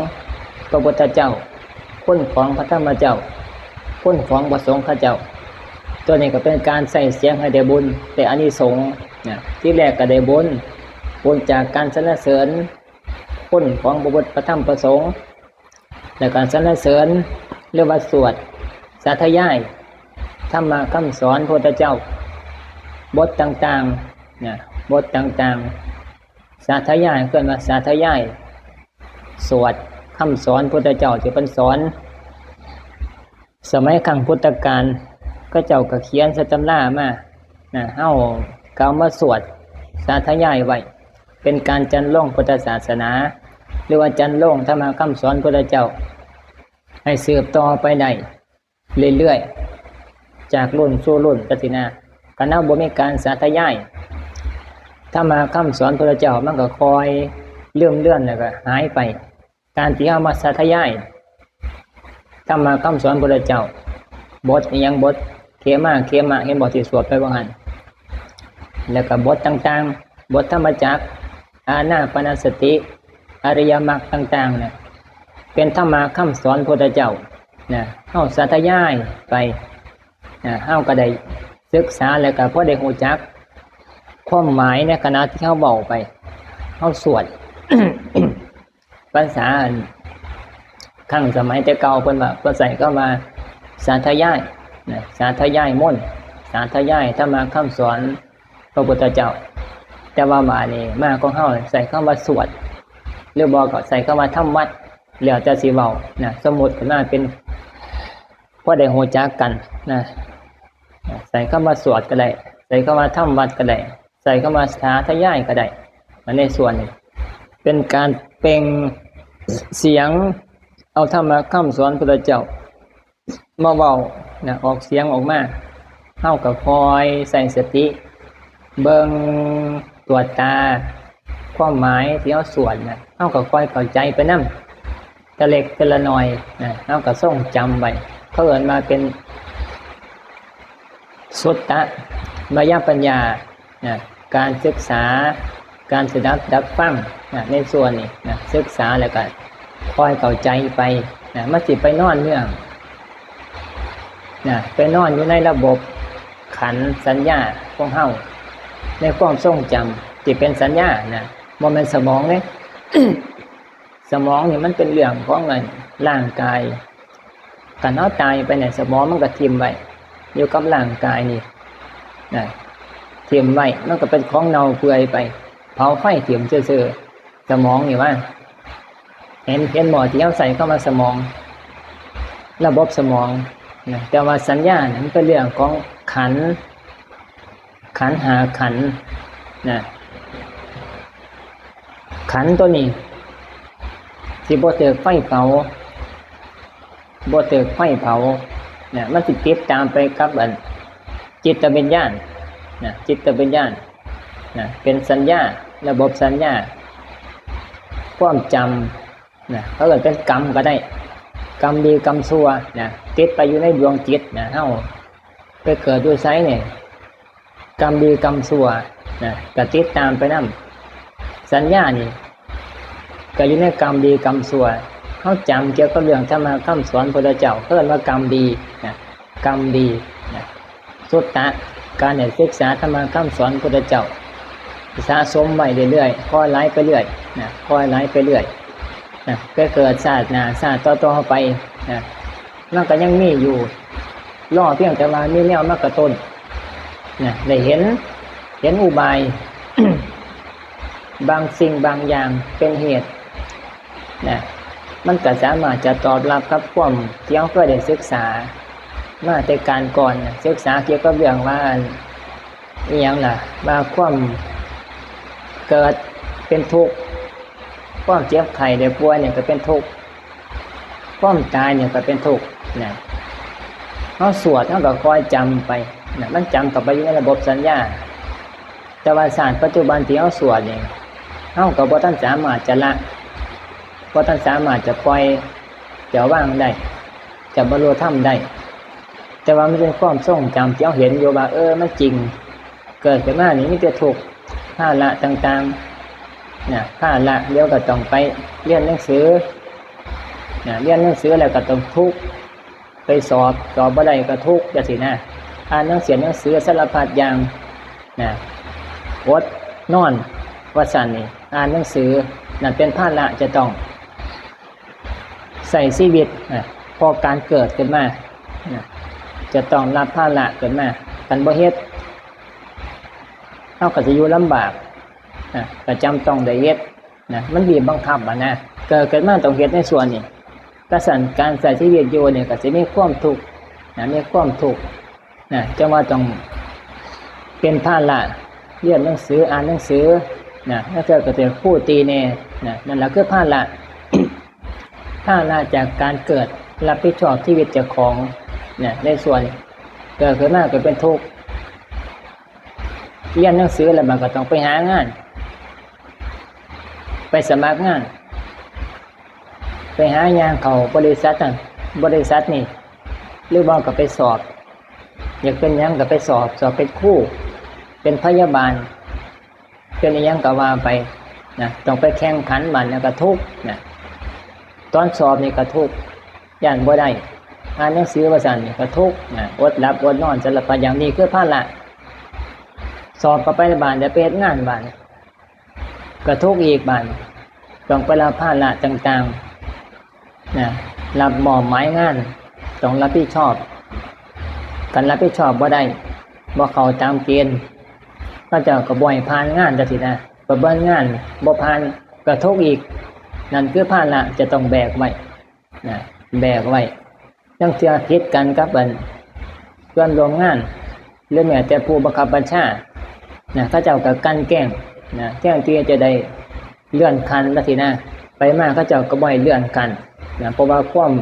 พระพุทธเจ้า คุณของพระธรรมเจ้า คุณของพระสงฆ์เจ้า ตัวนี้ก็เป็นการใช้เสียงให้ได้บุญ ได้อานิสงส์นะ ทีแรกก็ได้บุญ บุญจากการสรรเสริญคุณของพระพุทธ พระธรรม พระสงฆ์ และการสรรเสริญ หรือว่าสวดสาธยายธรรมะคำสอนพระพุทธเจ้า บทต่างๆนะ บทต่างๆ สาธยาย เพิ่นว่าสาธยาย สวดคำสอนพุทธเจ้าที่เพิ่นสอน สมัยครั้งพุทธกาล เขาเจ้าก็เขียนใส่ตำรามา นะ เฮาก็เอามาสวดสาธยายไว้ เป็นการจรรโลงพุทธศาสนา หรือว่าจรรโลงธรรมะคำสอนพุทธเจ้า ให้สืบต่อไปได้เรื่อยๆ จากรุ่นสู่รุ่นจังซี้นะ คันเฮาบ่มีการสาธยาย ธรรมะคำสอนพุทธเจ้ามันก็ค่อยลืมเลือนแล้วก็หายไป การที่เฮามาสาธยาย ธรรมะคำสอนพุทธเจ้า บทอิหยัง บทเขมา เขมะ เห็นบ่ที่สวดไปว่าหั่น แล้วก็บทต่างๆ บทธรรมจักร อานาปานสติ อริยมรรคต่างๆ เนี่ย เป็นธรรมะคำสอนพุทธเจ้า นะ เฮาสาธยายไป นะ เฮาก็ได้ศึกษาแล้วก็พอได้รู้จักความหมายในขณะที่เฮาเว้าไป เฮาสวด ภาษาอัน ครั้งสมัยแต่เก่าเพิ่นว่า เพิ่นใช้คำว่าสาธยาย นะ สาธยายมนต์ สาธยายธรรมะคำสอนพระพุทธเจ้า แต่ว่าบาดนี้มาของเฮาใช้คำว่าสวด หรือบ่ก็ใช้คำว่าทำวัตร แล้วแต่สิเว้า นะ สมมุติขึ้นมาเป็น พอได้รู้จักกัน นะ ใช้คำว่าสวดก็ได้ ใช้คำว่าทำวัตรก็ได้ ใช้คำว่าสาธยายก็ได้ อันในส่วนนี้ เป็นการเปล่งเสียง เอาธรรมะคำสอนพุทธเจ้ามาเว้า นะ ออกเสียงออกมา เฮาก็คอยใช้สติ เบิ่ง ตรวจตา ความหมายที่เฮาสวดน่ะ เฮาก็คอยเข้าใจไปนำ แต่เล็กแต่ละน้อย นะ เฮาก็ทรงจำไว้ เขาเอิ้นว่าเป็นสุตตมยปัญญา นะ การศึกษา การสดับรับฟัง นะ ในส่วนนี้ นะ ศึกษาแล้วก็คอยเข้าใจไป นะ มันสิไปนอนเนื่อง นะ ไปนอนอยู่ในระบบขันธ์สัญญาของเฮา ในความทรงจำที่เป็นสัญญา นะ บ่แม่นสมองเด้ สมองนี่มันเป็นเรื่องของอันร่างกาย คันเฮาตายไปเนี่ย สมองมันก็ถิ่มไว้อยู่กับร่างกายนี่ นะ ถิ่มไว้ มันก็เป็นของเน่าเปื่อยไป เผาไฟถิ่มซื่อๆ สมองนี่ว่า เห็น เห็นบ่ที่เฮาใช้คำว่าสมอง ระบบสมอง นะ แต่ว่าสัญญาเนี่ยมันเป็นเรื่องของขันธ์ ขันธ์ห้าขันธ์ นะ ขันธ์ตัวนี้ สิบ่ถืกไฟเผา บ่ถืกไฟเผา นะ มันสิติดตามไปกับอันจิตวิญญาณ นะ จิตวิญญาณ นะ เป็นสัญญา ระบบสัญญา ความจำ นะ เขาเอิ้นเป็นกรรมก็ได้ กรรมดีกรรมชั่ว นะ ติดไปอยู่ในดวงจิต นะ เฮาไปเกิดอยู่ไสเนี่ย กรรมดีกรรมชั่ว นะ ก็ติดตามไปนำ สัญญานี่ ก็อยู่ในกรรมดีกรรมชั่ว เฮาจำเกี่ยวกับเรื่องธรรมะคำสอนพุทธเจ้า เอิ้นว่ากรรมดี นะ กรรมดี นะ สุตตะ การได้ศึกษาธรรมะคำสอนพุทธเจ้า สะสมไว้เรื่อยๆ คอยหลายไปเรื่อย นะ คอยหลายไปเรื่อย นะ ไปเกิดชาติหน้าชาติต่อๆ ไป นะ มันก็ยังมีอยู่ รอเพียงแต่ว่ามีแนวมากระตุ้น นะ ได้เห็น เห็นอุบาย บางสิ่งบางอย่างเป็นเหตุ นะ มันก็สามารถจะตอบรับกับความที่เฮาเคยได้ศึกษามาแต่การก่อน นะ ศึกษาเกี่ยวกับเรื่องว่าอัน อิหยังล่ะ ว่าความเกิดเป็นทุกข์ ความเจ็บไข้ได้ป่วยเนี่ยก็เป็นทุกข์ ความตายเนี่ยก็เป็นทุกข์ นะ เฮาสวด เฮาก็คอยจำไป นะ มันจำเข้าไปอยู่ในระบบสัญญา แต่ว่าชาติปัจจุบันที่เฮาสวดเนี่ย เฮาก็บ่ทันสามารถจะละ บ่ทันสามารถจะปล่อย จะวางได้ จะบรรลุธรรมได้ แต่ว่ามันเป็นความทรงจำที่เฮาเห็นอยู่ว่า เออ มันจริง เกิดขึ้นมานี่มีแต่ทุกข์ ภาระต่างๆ นะ ภาระ เดี๋ยวก็ต้องไปเรียนหนังสือ นะ เรียนหนังสือแล้วก็ต้องทุกข์ ไปสอบ สอบบ่ได้ก็ทุกข์ จังซี้นะ อ่านหนังสือ หนังสือสารพัดอย่าง นะ อดนอน ว่าซั่นนี่ อ่านหนังสือ นั่นเป็นภาระจะต้องใช้ชีวิต นะ เพราะการเกิดขึ้นมา นะ จะต้องรับภาระขึ้นมา คันบ่เฮ็ด เฮาก็จะอยู่ลำบาก นะ ก็จำต้องได้เฮ็ดนะ มันบีบบังคับอะนะ เกิดเกิดมาต้องเฮ็ดในส่วนนี้ กระสันการใช้ชีวิตอยู่เนี่ยก็สิมีความทุกข์นะ มีความทุกข์นะ จั่งว่าต้องเป็นภาระ เรียนหนังสือ อ่านหนังสือนะ แล้วเธอก็เป็นครูตีแน่นะ นั่นแหละคือภาระ ภาระจากการเกิด รับผิดชอบชีวิตเจ้าของนะ ในส่วนเกิดขึ้นมาก็เป็นทุกข์ เรียนหนังสือแล้วมันก็ต้องไปหางาน ไปสมัครงาน ไปหาย่างเข้าบริษัทนั่น บริษัทนี่ หรือว่าก็ไปสอบ อยากเป็นหยังก็ไปสอบ สอบเป็นครู เป็นพยาบาล เป็นอิหยังก็ว่าไปนะ ต้องไปแข่งขันบัดแล้วก็ทุกข์นะ ตอนสอบนี่ก็ทุกข์ ย้านบ่ได้ อ่านหนังสือว่าซั่นนี่ก็ทุกข์นะ อดหลับอดนอน สารพัดอย่างนี้คือภาระ สอบก็ไปบาด เดี๋ยวไปเฮ็ดงานบาด ก็ทุกข์อีกบาด ต้องไปรับภาระต่างๆนะ รับมอบหมายงาน ต้องรับผิดชอบ การรับผิดชอบบ่ได้ บ่เข้าตามเกณฑ์ เขาเจ้าก็บ่ให้ผ่านงานจังซี้นะ ประเมินงานบ่ผ่าน ก็ทุกข์อีก นั่นคือภาระจะต้องแบกไว้นะ แบกไว้ จั่งเทื่อผิดกันกับอันเพื่อนร่วมงาน หรือแม้แต่ผู้บังคับบัญชานะ เขาเจ้าก็กลั่นแกล้งนะ แทนที่จะได้เลื่อนขั้นจังซี้นะ ไปมาเขาเจ้าก็บ่ให้เลื่อนขั้นนะ เพราะว่าความ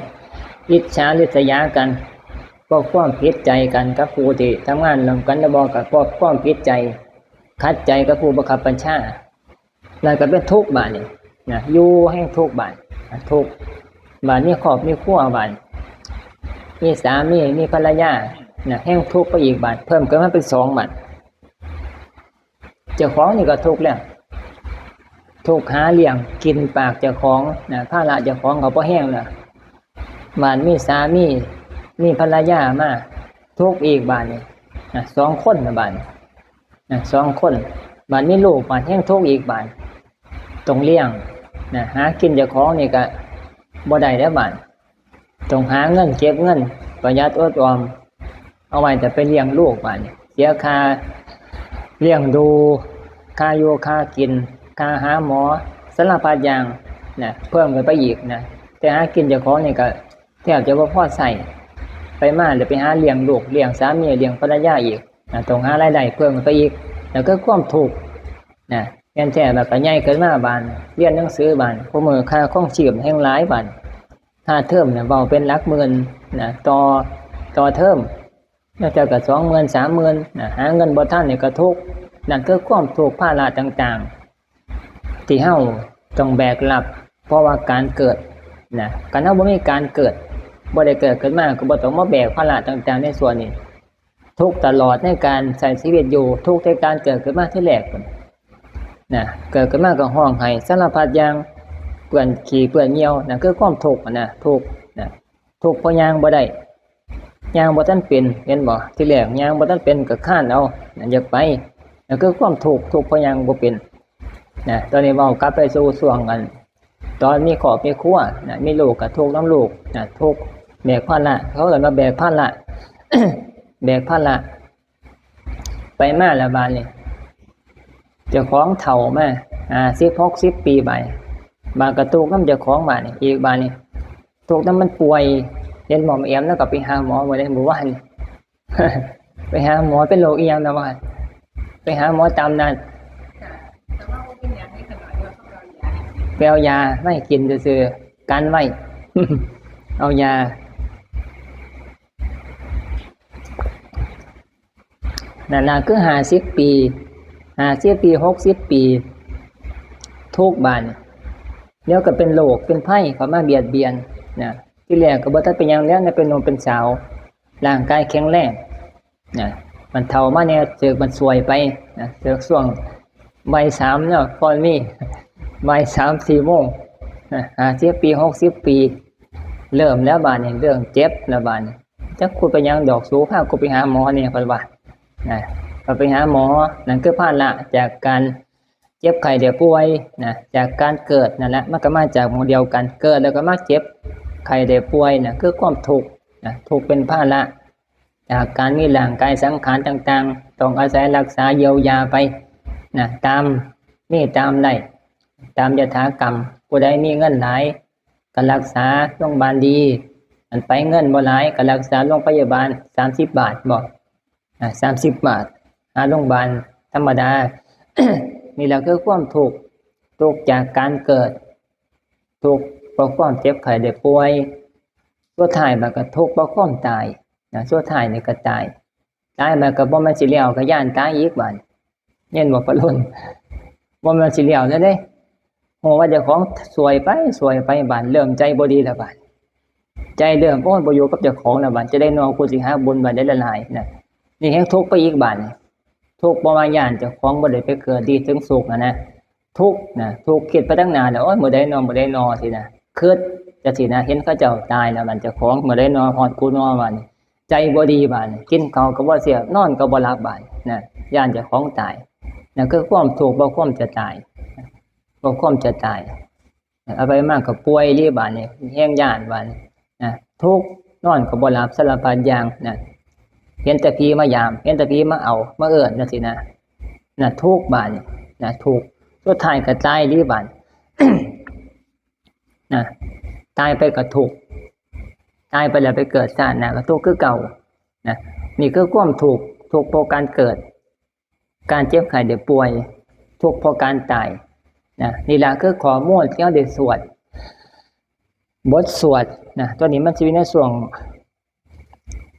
อิจฉาริษยากัน เพราะความผิดใจกันกับผู้ที่ทำงานร่วมกัน แล้วบ่ก็เพราะความผิดใจ ขัดใจกับผู้บังคับบัญชา นั่นก็เป็นทุกข์บาดนี่นะ อยู่แห่งทุกข์บาดนะ ทุกข์บาด มีครอบมีครัวบาด มีสามี มีภรรยานะ แห่งทุกข์ไปอีกบาด เพิ่มขึ้นมาเป็นสองบาด เจ้าของนี่ก็ทุกข์แล้ว ทุกข์หาเลี้ยงกินปากเจ้าของนะ ภาระเจ้าของก็บ่แฮงแล้ว บาดมีสามี มีภรรยามา ทุกข์อีกบาดนี่นะ สองคนนะบาดนี่นะ สองคน บาดมีลูก บาดแฮงทุกข์อีกบาด ต้องเลี้ยงนะ หากินเจ้าของนี่ก็บ่ได้แล้วบาด ต้องหาเงินเก็บเงิน ประหยัดอดออม เอาไว้แต่ไปเลี้ยงลูกบาดนี่ เสียค่าเลี้ยงดู ค่าอยู่ค่ากิน ค่าหาหมอ สารพัดอย่างนะ เพิ่มขึ้นไปอีกนะ แต่หากินเจ้าของนี่ก็แทบจะบ่พอใช้ ไปมาเดี๋ยวไปหาเลี้ยงลูก เลี้ยงสามี เลี้ยงภรรยาอีกนะ ต้องหารายได้เพิ่มขึ้นไปอีก แล้วก็ความทุกข์นะ แม่นแท้ แล้วก็ใหญ่ขึ้นมาบาด เรียนหนังสือบาด ผู้มื้อค่าครองชีพแฮ่งหลายบาด ค่าเทอมเนี่ยเว้าเป็นหลักหมื่นนะ ต่อ ต่อเทอม แล้วเจ้าก็สองหมื่น สามหมื่นนะ หาเงินบ่ทันนี่ก็ทุกข์ นั่นคือความทุกข์ภาระต่างๆ ที่เฮาต้องแบกรับ เพราะว่าการเกิดนะ คันเฮาบ่มีการเกิด บ่ได้เกิดขึ้นมา ก็บ่ต้องมาแบกภาระต่างๆ ในส่วนนี้ ทุกข์ตลอดในการใช้ชีวิตอยู่ ทุกข์ในการเกิดขึ้นมาทีแรกพุ้นนะ เกิดขึ้นมาก็ฮ้องไห้สารพัดอย่าง เปื้อนขี้เปื้อนเยี่ยวนะ คือความทุกข์อะนะ ทุกข์นะ ทุกข์เพราะย่างบ่ได้ ย่างบ่ทันเป็น เห็นบ่ ทีแรกย่างบ่ทันเป็นก็คลานเอานะ อยากไป นั่นคือความทุกข์ ทุกข์เพราะย่างบ่เป็นนะ ตอนนี้เว้ากลับไปสู่ช่วงกัน ตอนมีครอบมีครัวนะ มีลูกก็ทุกข์นำลูกนะ ทุกข์แบกภาระ เขาเอิ้นว่าแบกภาระ แบกภาระ ไปมาแล้วบาดนี่ เจ้าของเฒ่ามา ห้าสิบ หกสิบ ปีบาดนี่ บาดก็ทุกข์นำเจ้าของบาดนี่ อีกบาดนี่ ทุกข์นำมันป่วย เห็นหมอแอมแล้วก็ไปหาหมอมื้อใด มื้อวาน ไปหาหมอเป็นโรคอีหยังนะว่า ไปหาหมอตามนัด ไปเอายามาให้กินซื่อๆ กันไว้ เอายา นั่นน่ะคือห้าสิบ ปี ห้าสิบ ปี หกสิบ ปี ทุกข์บาดนี่ เดี๋ยวก็เป็นโรคเป็นภัยเข้ามาเบียดเบียนนะ ทีแรกก็บ่ทันเป็นหยังแล้วนะ เป็นหนุ่มเป็นสาว ร่างกายแข็งแรงนะ มันเฒ่ามาแน่ เจิกมันซวยไปนะ เจิกช่วงบ่ายสามเนาะ ก่อนมี บ่ายสาม สี่โมงนะ ห้าสิบ ปี หกสิบ ปี เริ่มแล้วบาดนี่ เริ่มเจ็บแล้วบาดนี่ จักกูเป็นหยังดอกสู พากูไปหาหมอเนี่ย เพิ่นว่านะ ก็ไปหาหมอ นั่นคือภาระจากการเจ็บไข้ได้ป่วยนะ จากการเกิดนั่นแหละ มันก็มาจากหม่องเดียวกัน เกิดแล้วก็มาเจ็บไข้ได้ป่วยนะ คือความทุกข์นะ ทุกข์เป็นภาระ จากการมีร่างกายสังขารต่างๆ ต้องอาศัยรักษาเยียวยาไปนะ ตาม มีตามได้ ตามยถากรรม ผู้ใดมีเงินหลาย ก็รักษาโรงพยาบาลดี อันไปเงินบ่หลาย ก็รักษาโรงพยาบาล สามสิบบาท บอก อ่า สามสิบบาท หาโรงพยาบาลธรรมดา นี่แหละคือความทุกข์ ทุกข์จากการเกิด ทุกข์เพราะความเจ็บไข้ได้ป่วย สุดท้ายมันก็ทุกข์เพราะความตายนะ สุดท้ายนี่ก็ตาย ตายมันก็บ่แม่นสิแล้ว ก็ย้านตายอีกบาด เห็นบ่ ปะลุน บ่แม่นสิแล้วแล้วเด้ ฮู้ว่าเจ้าของซวยไปซวยไป บาดเริ่มใจบ่ดีแล้วบาด ใจเริ่ม โอ้ย บ่อยู่กับเจ้าของแล้วบาด จะได้นอน กูสิหาบุญบาดได้หลายๆนะ นี่แฮงทุกข์ไปอีกบาดนี่ ทุกข์เพราะว่าย้านเจ้าของบ่ได้ไปเกิดดีถึงสุขนะนะ ทุกข์นะ ทุกข์คิดไปตั้งนานแล้ว โอ้ย มื้อใดนอน มื้อใดนอนสินะ คิดจังซี่นะ เห็นเขาเจ้าตายแล้วบาด เจ้าของ มื้อใดนอน ฮอดกูนอนบาดนี่ ใจบ่ดีบาดนี่ กินข้าวก็บ่แซ่บ นอนก็บ่หลับบาดนะ ย้านเจ้าของตาย นั่นคือความทุกข์เพราะความจะตาย เพราะความจะตาย เอาไปมากก็ป่วยเด้บาดนี่ แฮงย้านบาดนี่นะ ทุกข์ นอนก็บ่หลับ สารพัดอย่างนะ เห็นแต่ผีมายาม เห็นแต่ผีมาเอา มาเอิ้นจังซี่นะ นะ ทุกข์บาดนี่นะ ทุกข์ สุดท้ายก็ตายเด้บาด นะ ตายไปก็ทุกข์ ตายไปแล้วไปเกิดชาติหน้าก็ทุกข์คือเก่านะ นี่คือความทุกข์ ทุกข์เพราะการเกิด การเจ็บไข้ได้ป่วย ทุกข์เพราะการตายนะ นี่ล่ะคือข้อมูลที่เราได้สวด บทสวดนะ ตัวนี้มันสิอยู่ในช่วง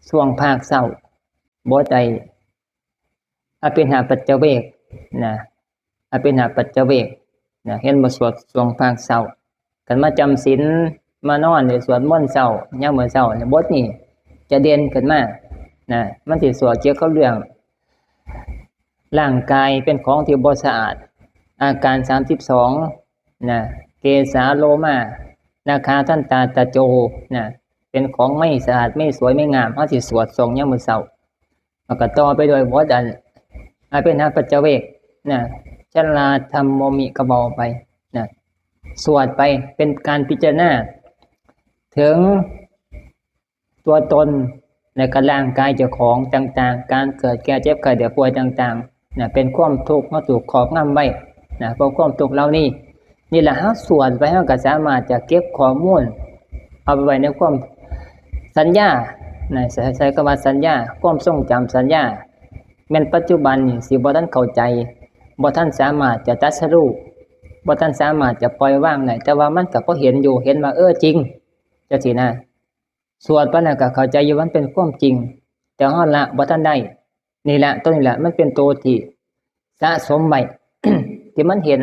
ช่วงภาคเช้า บทไอ้อภิณหปัจจเวกนะ อภิณหปัจจเวกนะ เห็นบ่ สวดช่วงภาคเช้า คันมาจำศีล มานอน หรือสวดมนต์เช้า ยามมื้อเช้าเนี่ย บทนี้จะเด่นขึ้นมานะ มันสิสวดเกี่ยวกับเรื่อง ร่างกายเป็นของที่บ่สะอาด อาการ สามสิบสอง นะ เกสาโลมา นาคาทันตาตะโจ นะ เป็นของไม่สะอาด ไม่สวย ไม่งาม เฮาสิสวดส่งยามมื้อเช้า แล้วก็ต่อไปด้วยบทอัน อภิณหปัจจเวกนะ ชลาธัมโมมิ ก็เว้าไปนะ สวดไป เป็นการพิจารณา ถึงตัวตน และก็ร่างกายเจ้าของต่างๆ การเกิดแก่เจ็บไข้ได้ป่วยต่างๆนะ เป็นความทุกข์มาถูกครอบงำไว้นะ เพราะความทุกข์เหล่านี้ นี่แหละ เฮาสวดไป เฮาก็สามารถจะเก็บข้อมูล เอาไปไว้ในความสัญญานะ ใช้ ใช้คำว่าสัญญา ความทรงจำสัญญา แม่นปัจจุบันนี่สิบ่ทันเข้าใจ บ่ทันสามารถจะตรัสรู้ บ่ทันสามารถจะปล่อยวางได้ แต่ว่ามันก็พอเห็นอยู่ เห็นว่า เออ จริง จังซี่นะ สวดไปแล้วก็เข้าใจอยู่ว่ามันเป็นความจริง แต่เฮาละบ่ทันได้ นี่แหละ ตัวนี้แหละ มันเป็นตัวที่สะสมไว้ ที่มันเห็น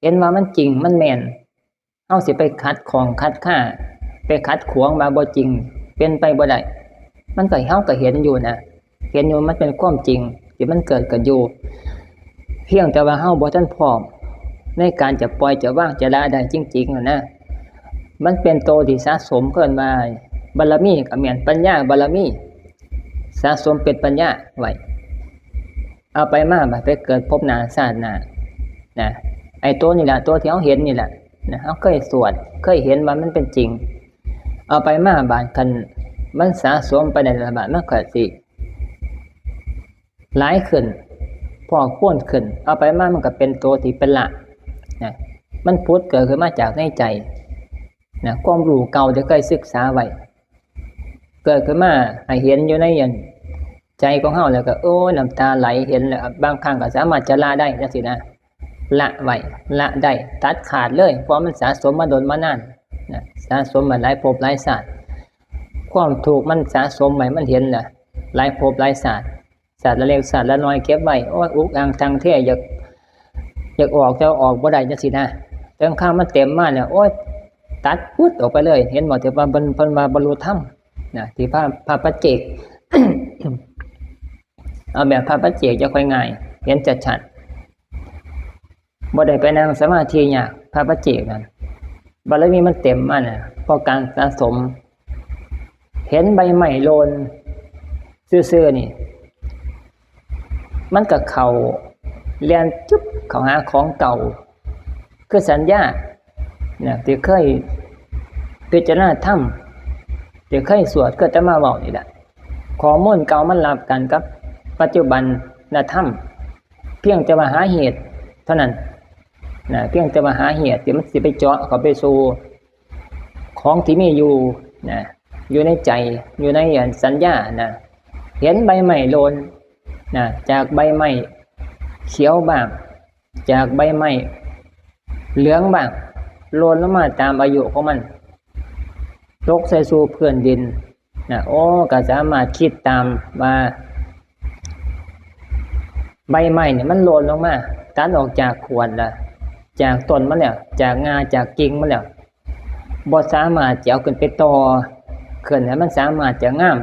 เห็นว่ามันจริง มันแม่น เฮาสิไปขัดข้องขัดคา ไปขัดขวางว่าบ่จริง เป็นไปบ่ได้ มันก็ เฮาก็เห็นอยู่นะ เห็นอยู่มันเป็นความจริงที่มันเกิดขึ้นอยู่ เพียงแต่ว่าเฮาบ่ทันพร้อมในการจะปล่อยจะวางจะละได้จริงๆนั่นนะ มันเป็นตัวที่สะสมเพิ่นว่าบารมีก็แม่น ปัญญาบารมี สะสมเป็นปัญญาไว้ เอาไปมาบัดไปเกิดภพหน้าชาติหน้านะ ไอ้ตัวนี่แหละ ตัวที่เฮาเห็นนี่แหละนะ เฮาเคยสวด เคยเห็นว่ามันเป็นจริง เอาไปมาบาดคันมันสะสมไปได้ละบาดมันก็สิหลายขึ้น พอกพูนขึ้น เอาไปมามันก็เป็นตัวที่เป็นละนะ มันผุดเกิดขึ้นมาจากในใจนะ ความรู้เก่าที่เคยศึกษาไว้ เกิดขึ้นมาให้เห็นอยู่ในอันใจของเฮา แล้วก็ โอ้ น้ำตาไหล เห็นแล้ว บางครั้งก็สามารถจะละได้จังซี่นะ ละไว้ ละได้ ตัดขาดเลย เพราะมันสะสมมาโดนมานานนะ สะสมมาหลายภพหลายชาติ ความทุกข์มันสะสมไว้ มันเห็นแหละ หลายภพหลายชาติ ชาติละเล็กชาติละน้อยเก็บไว้ โอ้ย อุกอังตังเท อยาก อยากออกแต่ออกบ่ได้จังซี่นะ เติมข้างมันเต็มมาเนี่ย โอ้ย ตัดปุ๊ดออกไปเลย เห็นบ่ ที่ว่าเพิ่น เพิ่นว่าบรรลุธรรมนะ ที่พระ พระปัจเจก เอาแบบพระปัจเจกจะค่อยง่าย เห็นชัดๆ บ่ได้ไปนั่งสมาธิยาก พระปัจเจกนั่น บารมีมันเต็มมาน่ะ เพราะการสะสม เห็นใบไม้โลนซื่อๆนี่ มันก็เข้า แล่นจุ๊บเข้าหาของเก่า คือสัญญาเนี่ย ที่เคยพิจารณาธรรม ที่เคยสวด คืออาตมาเว้านี่แหละ ข้อมูลเก่ามันรับกันกับปัจจุบันธรรม เพียงแต่ว่าหาเหตุ เท่านั้นนะ เพียงแต่ว่าหาเหตุที่มันสิไปเจาะเข้าไปสู่ของที่มีอยู่นะ อยู่ในใจ อยู่ในอันสัญญานะ เห็นใบไม้หล่นนะ จากใบไม้เขียวบ้าง จากใบไม้เหลืองบ้าง หล่นลงมาตามอายุของมัน ตกใส่สู่พื้นดินนะ โอ้ ก็สามารถคิดตามว่า ใบไม้เนี่ยมันหล่นลงมา ตัดออกจากขวดละ จากต้นมันแล้ว จากงา จากกิ่งมันแล้ว บ่สามารถจะเอาขึ้นไปต่อ ขึ้นให้มันสามารถจะงาม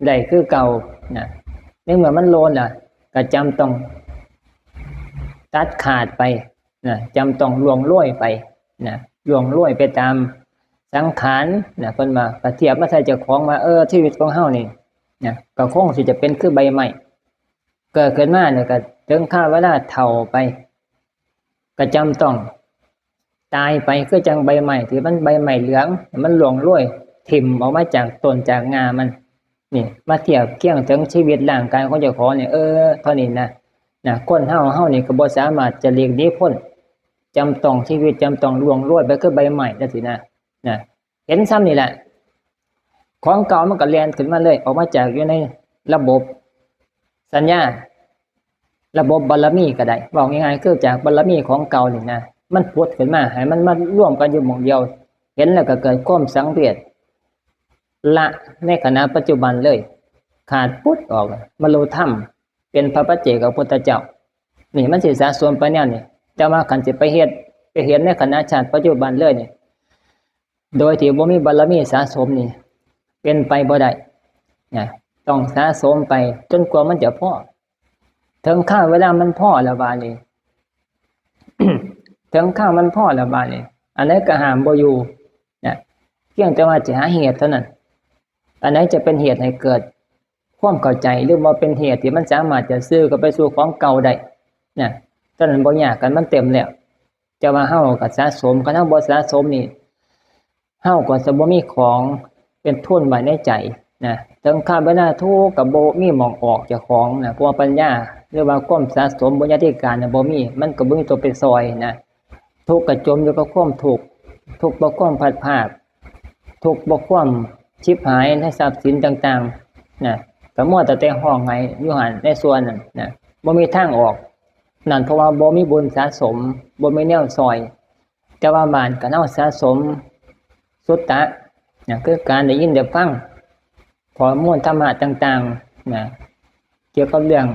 ได้คือเก่านะ ในเมื่อมันหล่นละ ก็จำต้องตัดขาดไปนะ จำต้องล่วงโรยไปนะ ล่วงโรยไปตามสังขารนะ เพิ่นว่า ก็เทียบมาใส่เจ้าของว่า เออ ชีวิตของเฮานี่นะ ก็คงสิจะเป็นคือใบไม้ เกิดขึ้นมาเนี่ย ก็ถึงคราวเวลาเฒ่าไป ก็จำต้องตายไป คือจั่งใบไม้ที่มันใบไม้เหลือง มันล่วงโรยถิ่มออกมาจากต้นจากงามัน นี่ มาเทียบเคียงถึงชีวิตร่างกายของเจ้าของเนี่ย เออ เท่านี้นะ นะ คนเฮา เฮานี่ก็บ่สามารถจะหลีกหนีพ้น จำต้องชีวิต จำต้องล่วงโรยไปคือใบไม้จั่งซี้นะ นะ เห็นส่ำนี่แหละ ของเก่ามันก็แล่นขึ้นมาเลย ออกมาจากอยู่ในระบบสัญญา ระบบบารมีก็ได้ เว้าง่ายๆ คือจากบารมีของเก่านี่นะ มันผุดขึ้นมา ให้มันมารวมกันอยู่หม่องเดียว เห็นแล้วก็เกิดความสังเวช ละในขณะปัจจุบันเลย ขาดปุ๊ดออก บรรลุธรรม เป็นพระปัจเจกพุทธเจ้า นี่มันสิสะสมไปแนวนี้ แต่ว่าคันสิไปเฮ็ด ไปเห็นในขณะชาติปัจจุบันเลยนี่ โดยที่บ่มีบารมีสะสมนี่ เป็นไปบ่ได้นะ ต้องสะสมไปจนกว่ามันจะพอ ถึงคราวเวลามันพอแล้วบาดนี้ ถึงคราวมันพอแล้วบาดนี้ อันใดก็ห้ามบ่อยู่นะ เพียงแต่ว่าจะหาเหตุเท่านั้น อันใดจะเป็นเหตุให้เกิดความเข้าใจ หรือว่าเป็นเหตุที่มันสามารถจะซื้อเข้าไปสู่ของเก่าได้นะ เท่านั้นบ่ยาก คันมันเต็มแล้ว แต่ว่าเฮาก็สะสม คันเฮาบ่สะสมนี่ เฮาก็จะบ่มีของเป็นทุนไว้ในใจนะ ถึงคราวเวลาทุกข์ก็บ่มีหม่องออกเจ้าของนะ เพราะว่าปัญญา หรือว่าความสะสมบุญญาธิการน่ะบ่มี มันก็บ่มีตัวไปซ่อยนะ ทุกข์ก็จมอยู่กับความทุกข์ ทุกข์เพราะความพลัดพราก ทุกข์เพราะความฉิบหายในทรัพย์สินต่างๆนะ ก็มัวแต่แต่ฮ้องไห้อยู่หั่นในส่วนนั้นนะ บ่มีทางออก นั่นเพราะว่าบ่มีบุญสะสม บ่มีแนวซ่อย แต่ว่าบาดคันเฮาสะสมสุตตะนะ คือการได้ยินได้ฟังข้อมูลธรรมะต่างๆนะ เกี่ยวกับเรื่อง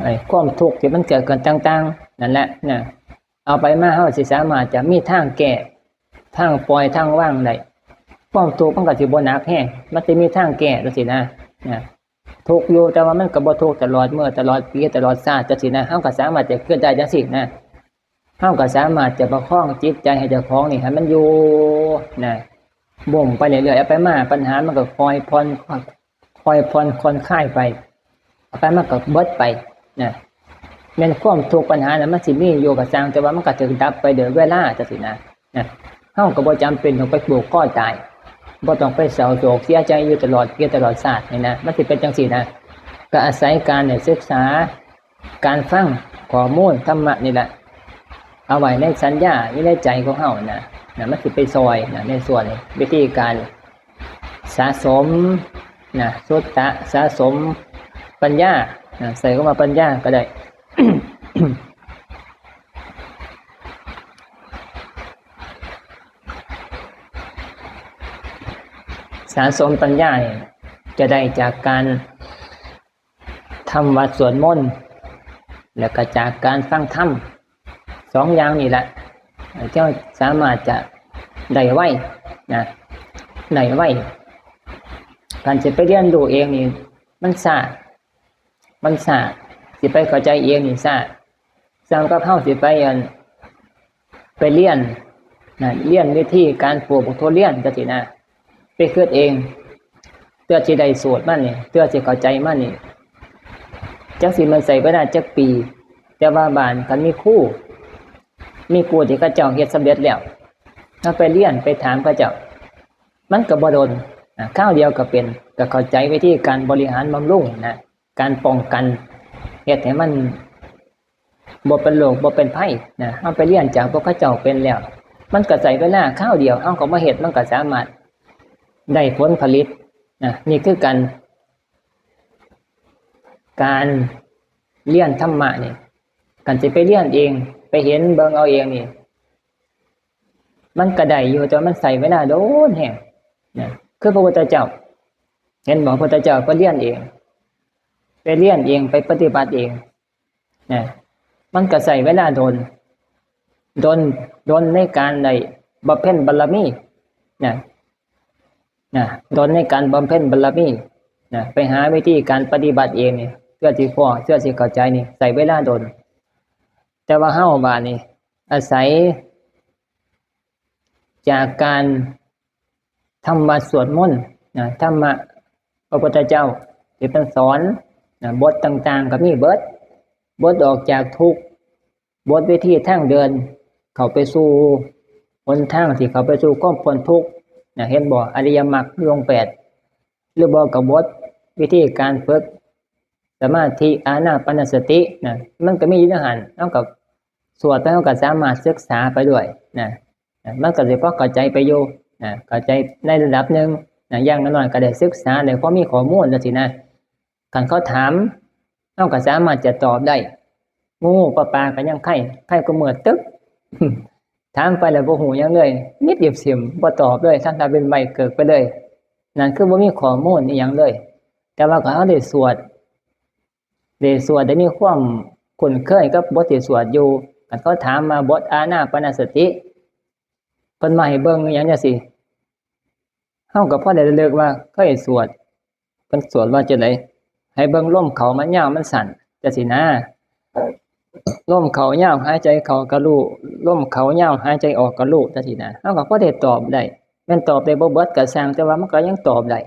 ไอ้ความทุกข์ที่มันเกิดขึ้นต่างๆ นั่นแหละนะ เอาไปมาเฮาสิสามารถจะมีทางแก้ ทางปล่อย ทางวางได้ ความทุกข์มันก็สิบ่หนักแฮง มันสิมีทางแก้จั่งซี้นะ นะ ทุกข์อยู่ แต่ว่ามันก็บ่ทุกข์ตลอดมื้อ ตลอดปี ตลอดชาติจั่งซี้นะ เฮาก็สามารถจะคิดได้จั่งซี้นะ เฮาก็สามารถจะประคองจิตใจให้เจ้าของนี่ให้มันอยู่นะ บ่มไปเรื่อยๆ เอาไปมา ปัญหามันก็ค่อยผ่อน ค่อยผ่อน ค่อนคลายไป เอาไปมาก็เบิดไปนะ แม่นความทุกข์ปัญหาน่ะมันสิมีอยู่ก็ซ่าง แต่ว่ามันก็ถูกดับไปโดยเวลาจั่งซี้นะ นะ เฮาก็บ่จำเป็นต้องไปผูกคอตาย บ่ต้องไปเศร้าโศกเสียใจอยู่ตลอดปีตลอดชาตินี่นะ มันสิเป็นจั่งซี้นะ ก็อาศัยการได้ศึกษา การฟังข้อมูลธรรมะนี่แหละ เอาไว้ในสัญญาอยู่ในใจของเฮานะ นะ มันสิไปซ่อยนะ ในส่วนวิธีการสะสมนะ สุตตะ สะสมปัญญานะ ใส่คำว่าปัญญาก็ได้ สะสมปัญญาเนี่ยจะได้จากการทำวัตรสวดมนต์ แล้วก็จากการฟังธรรม สองอย่างนี่แหละ ที่เราสามารถจะได้ไวนะ ได้ไว การจะไปเรียนรู้เองนี่มันช้า มันช้า สิไปเข้าใจเองนี่ช้า ส่ำกับเฮาสิไปอัน ไปเรียนนะ เรียนวิธีการปลูกบักทุเรียนจั่งซี้นะ ไปคิดเอง เพื่อสิได้สูตรมันนี่ เพื่อสิเข้าใจมันนี่ จักสิมันใช้เวลาจักปี แต่ว่าบาดคันมีครู มีครูที่เขาเจ้าเฮ็ดสำเร็จแล้ว เฮาไปเรียนไปถามเขาเจ้า มันก็บ่โดนนะ คราวเดียวก็เป็น ก็เข้าใจวิธีการบริหารบำรุงนะ การป้องกัน เฮ็ดให้มัน บ่เป็นโรคบ่เป็นภัยนะ เฮาไปเรียนจากพวกเขาเจ้าเป็นแล้ว มันก็ใช้เวลาคราวเดียว เฮาก็มาเฮ็ด มันก็สามารถได้ผลผลิตนะ นี่คือการ การเรียนธรรมะนี่ การสิไปเรียนเอง ไปเห็นเบิ่งเอาเองนี่ มันก็ได้อยู่ แต่มันใช้เวลาโดนแฮงนะ คือพระพุทธเจ้า เห็นบ่ พระพุทธเจ้าเพิ่นเรียนเอง ไปเรียนเอง ไปปฏิบัติเองนะ มันก็ใช้เวลาโดน โดน โดนในการได้บำเพ็ญบารมีนะ นะ โดนในการบำเพ็ญบารมีนะ ไปหาวิธีการปฏิบัติเองนี่ เพื่อสิพ้อ เพื่อสิเข้าใจนี่ ใช้เวลาโดน แต่ว่าเฮาบาดนี้ อาศัย จากการทำวัตรสวดมนต์นะ ธรรมะพระพุทธเจ้าที่เพิ่นสอนนะ บทต่างๆ ก็มีเบิด บทออกจากทุกข์ บทวิธีทางเดิน เข้าไปสู่หนทางที่เข้าไปสู่ความพ้นทุกข์นะ เห็นบ่ อริยมรรคมีองค์แปด หรือบ่ก็บทวิธีการฝึกสมาธิอานาปานสตินะ มันก็มีอยู่ในหั่น เฮาก็สวดไป เฮาก็สามารถศึกษาไปด้วยนะ มันก็สิพอเข้าใจไปอยู่นะ เข้าใจในระดับหนึ่งนะ อย่างน้อยๆก็ได้ศึกษา ได้พอมีข้อมูลจั่งซี้นะ คันเขาถาม เฮาก็สามารถจะตอบได้ งูปลาปลาก็ยังไข้ ไข้ก็เมื่อตึก ถามไปแล้วบ่ฮู้หยังเลย มิดเดียบเสียม บ่ตอบเลย ทำตาเป็นใบเกิดไปเลย นั่นคือบ่มีข้อมูลอีหยังเลย แต่ว่าก็เฮาได้สวด ได้สวด ได้มีความคุ้นเคยกับบทที่สวดอยู่ คันเขาถามมาบทอานาปานสติ เพิ่นมาให้เบิ่งอหยังจั่งซี้ เฮาก็พอได้ระลึกว่าเคยสวด เพิ่นสวดว่าจั่งใด ให้เบิ่งลมเข้ามันยาวมันสั้นจั่งซี้นะ ลมเข้ายาวหายใจเข้าก็รู้ ลมเข้ายาวหายใจออกก็รู้จั่งซี้นะ เฮาก็พอได้ตอบได้ แม่นตอบได้บ่เบิดก็ช่าง แต่ว่ามันก็ยังตอบได้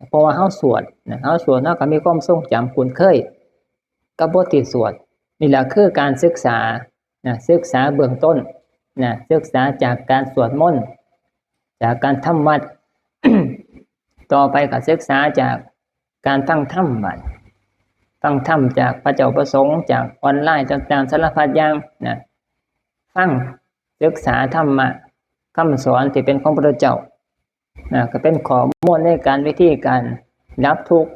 เพราะว่าเฮาสวดนะ เฮาสวด เฮาก็มีความทรงจำคุ้นเคยกับบทที่สวด นี่แหละคือการศึกษานะ ศึกษาเบื้องต้นนะ ศึกษาจากการสวดมนต์ จากการทำวัตร ต่อไปก็ศึกษาจากการฟังธรรมบัด ฟังธรรมจากพระเจ้าพระสงฆ์ จากออนไลน์ต่างๆ สารพัดอย่างนะ ฟังศึกษาธรรมะ คำสอนที่เป็นของพระพุทธเจ้านะ ก็เป็นข้อมูลในการวิธีการดับทุกข์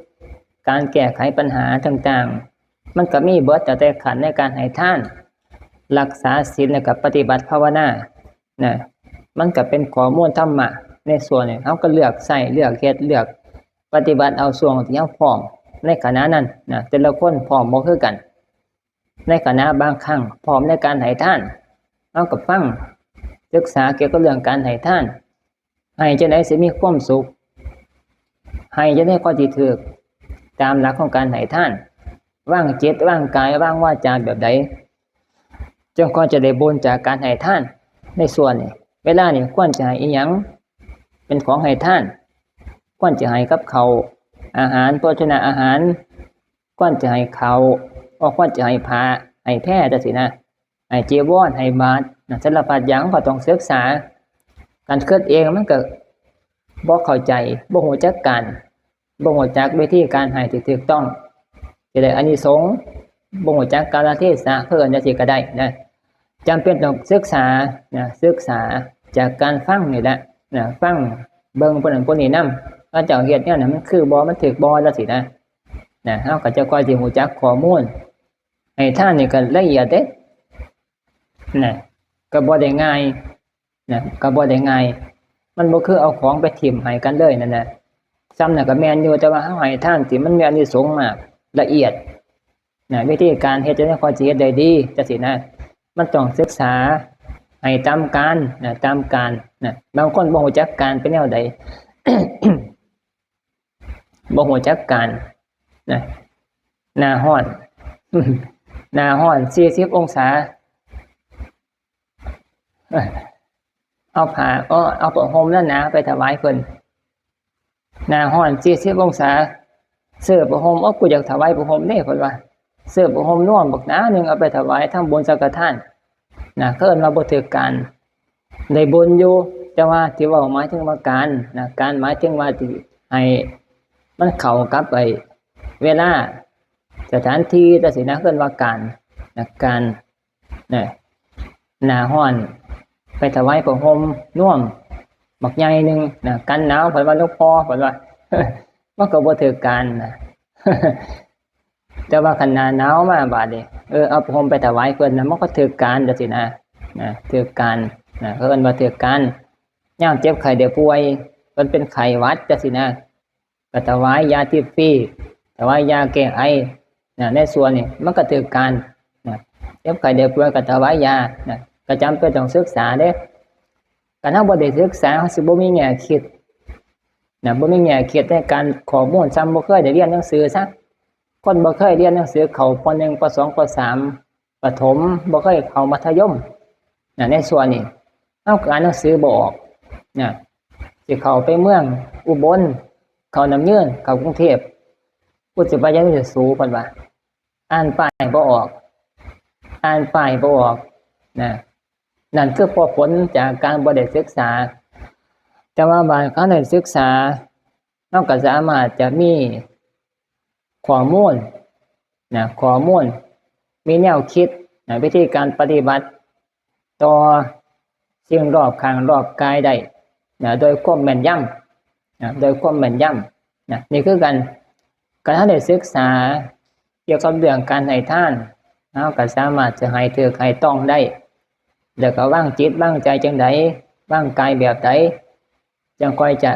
การแก้ไขปัญหาต่างๆ มันก็มีเบิดตั้งแต่ขั้นในการให้ทาน รักษาศีล แล้วก็ปฏิบัติภาวนานะ มันก็เป็นข้อมูลธรรมะในส่วนนี้ เฮาก็เลือกใช้ เลือกเฮ็ด เลือกปฏิบัติเอาช่วงที่เฮาพร้อมในขณะนั้นนะ แต่ละคนพร้อมบ่คือกัน ในขณะบางครั้งพร้อมในการให้ทาน เฮาก็ฟัง ศึกษาเกี่ยวกับเรื่องการให้ทาน ให้จั่งใดสิมีความสุข ให้จั่งใดก็สิถูกตามหลักของการให้ทาน วางจิต วางกาย วางวาจาแบบใด จั่งก็จะได้บุญจากการให้ทาน ในส่วนนี้ เวลานี้ควรจะให้อิหยังเป็นของให้ทาน ควรจะให้กับข้าว อาหาร โภชนาอาหาร ควรจะให้ข้าว บ่ควรจะให้ผ้า ให้แพจั่งซี้นะ ให้จีวร ให้บาตรนะ สารพัดอย่างก็ต้องศึกษา การคิดเองมันก็บ่เข้าใจ บ่ฮู้จักการ บ่ฮู้จักวิธีการให้ที่ถูกต้อง จะได้อานิสงส์ บ่ฮู้จักกาลเทศะ เพิ่นจั่งซี้ก็ได้นะ จำเป็นต้องศึกษานะ ศึกษาจากการฟังนี่แหละนะ ฟังเบิ่งผู้นั้นผู้นี้นำ เขาเจ้าเฮ็ดแนวนั้นมันคือบ่ มันถูกบ่ จั่งซี้นะ นะ เฮาก็จะค่อยสิฮู้จักข้อมูล ให้ทานนี่ก็ละเอียดเด้นะ ก็บ่ได้ง่ายนะ ก็บ่ได้ง่าย มันบ่คือเอาของไปถิ่มให้กันเลยนั่นนะ ซ่ำนั่นก็แม่นอยู่ แต่ว่าเฮาให้ทานที่มันมีอานิสงส์มาก ละเอียดนะ วิธีการเฮ็ดจั่งใดค่อยสิเฮ็ดได้ดีจั่งซี้นะ มันต้องศึกษาให้ตามการนะ ตามการนะ บางคนบ่ฮู้จักการเป็นแนวใด บ่ฮู้จักการนะ หน้าร้อน หน้าร้อน สี่สิบ องศา เอาผ้า เอา เอาผ้าห่มหนาๆไปถวายเพิ่น หน้าร้อน สี่สิบ องศา ซื้อผ้าห่ม โอ้ กูอยากถวายผ้าห่มเด้ เพิ่นว่า ซื้อผ้าห่มนวมบักหนาหนึ่งเอาไปถวายทำบุญสังฆทานนะ เขาเอิ้นว่าบ่ถืกการ ได้บุญอยู่ แต่ว่าที่เว้าหมายถึงว่าการนะ การหมายถึงว่าที่ให้มันเข้ากับไอ้เวลา สถานที่จั่งซี้นะ เอิ้นว่าการนะ การ นะ หน้าฮ้อน ไปถวายผ้าห่มน่วมบักใหญ่หนึ่งนะ กันหนาว เพิ่นว่า หลวงพ่อ เพิ่นว่า มันก็บ่ถืกการนะ แต่ว่าคันหน้าหนาวมาบาดนี้ เออ เอาผ้าห่มไปถวายเพิ่นนะ มันก็ถืกการจังซี่นะ นะ ถืกการนะ เอิ้นว่าถืกการ ยามเจ็บไข้ได้ป่วย เพิ่นเป็นไข้หวัดจังซี่นะ ก็ถวายยาทิพย์ฟรี ถวายยาแก้ไอนะ ในส่วนนี้มันก็ถืกการนะ เจ็บไข้ได้ป่วยก็ถวายยานะ ก็จำเป็นต้องศึกษาเด้ คันเฮาบ่ได้ศึกษา เฮาสิบ่มีแง่คิดนะ บ่มีแง่คิดในการข้อมูล ส่ำบ่เคยได้เรียนหนังสือซะ คนบ่เคยเรียนหนังสือ เข้า ป.หนึ่ง ป.สอง ป.สาม ประถม บ่เคยเข้ามัธยมนะ ในส่วนนี้ เฮาก็อ่านหนังสือบ่ออกนะ สิเข้าไปเมืองอุบล เข้าน้ำเยืน เข้ากรุงเทพฯ กูสิไปยังไงสู เพิ่นว่า อ่านป้ายบ่ออก อ่านป้ายบ่ออกนะ นั่นคือผลจากการบ่ได้ศึกษา แต่ว่าบาดคันได้ศึกษา เฮาก็สามารถจะมีข้อมูลนะ ข้อมูล มีแนวคิดนะ วิธีการปฏิบัติต่อสิ่งรอบข้างรอบกายได้นะ โดยความแม่นยำนะ โดยความแม่นยำนะ นี่คือกัน การได้ศึกษาเกี่ยวกับเรื่องการให้ทาน เฮาก็สามารถจะให้ถูกให้ต้องได้ แล้วก็วางจิตวางใจจังใด วางกายแบบใด จังค่อยจะ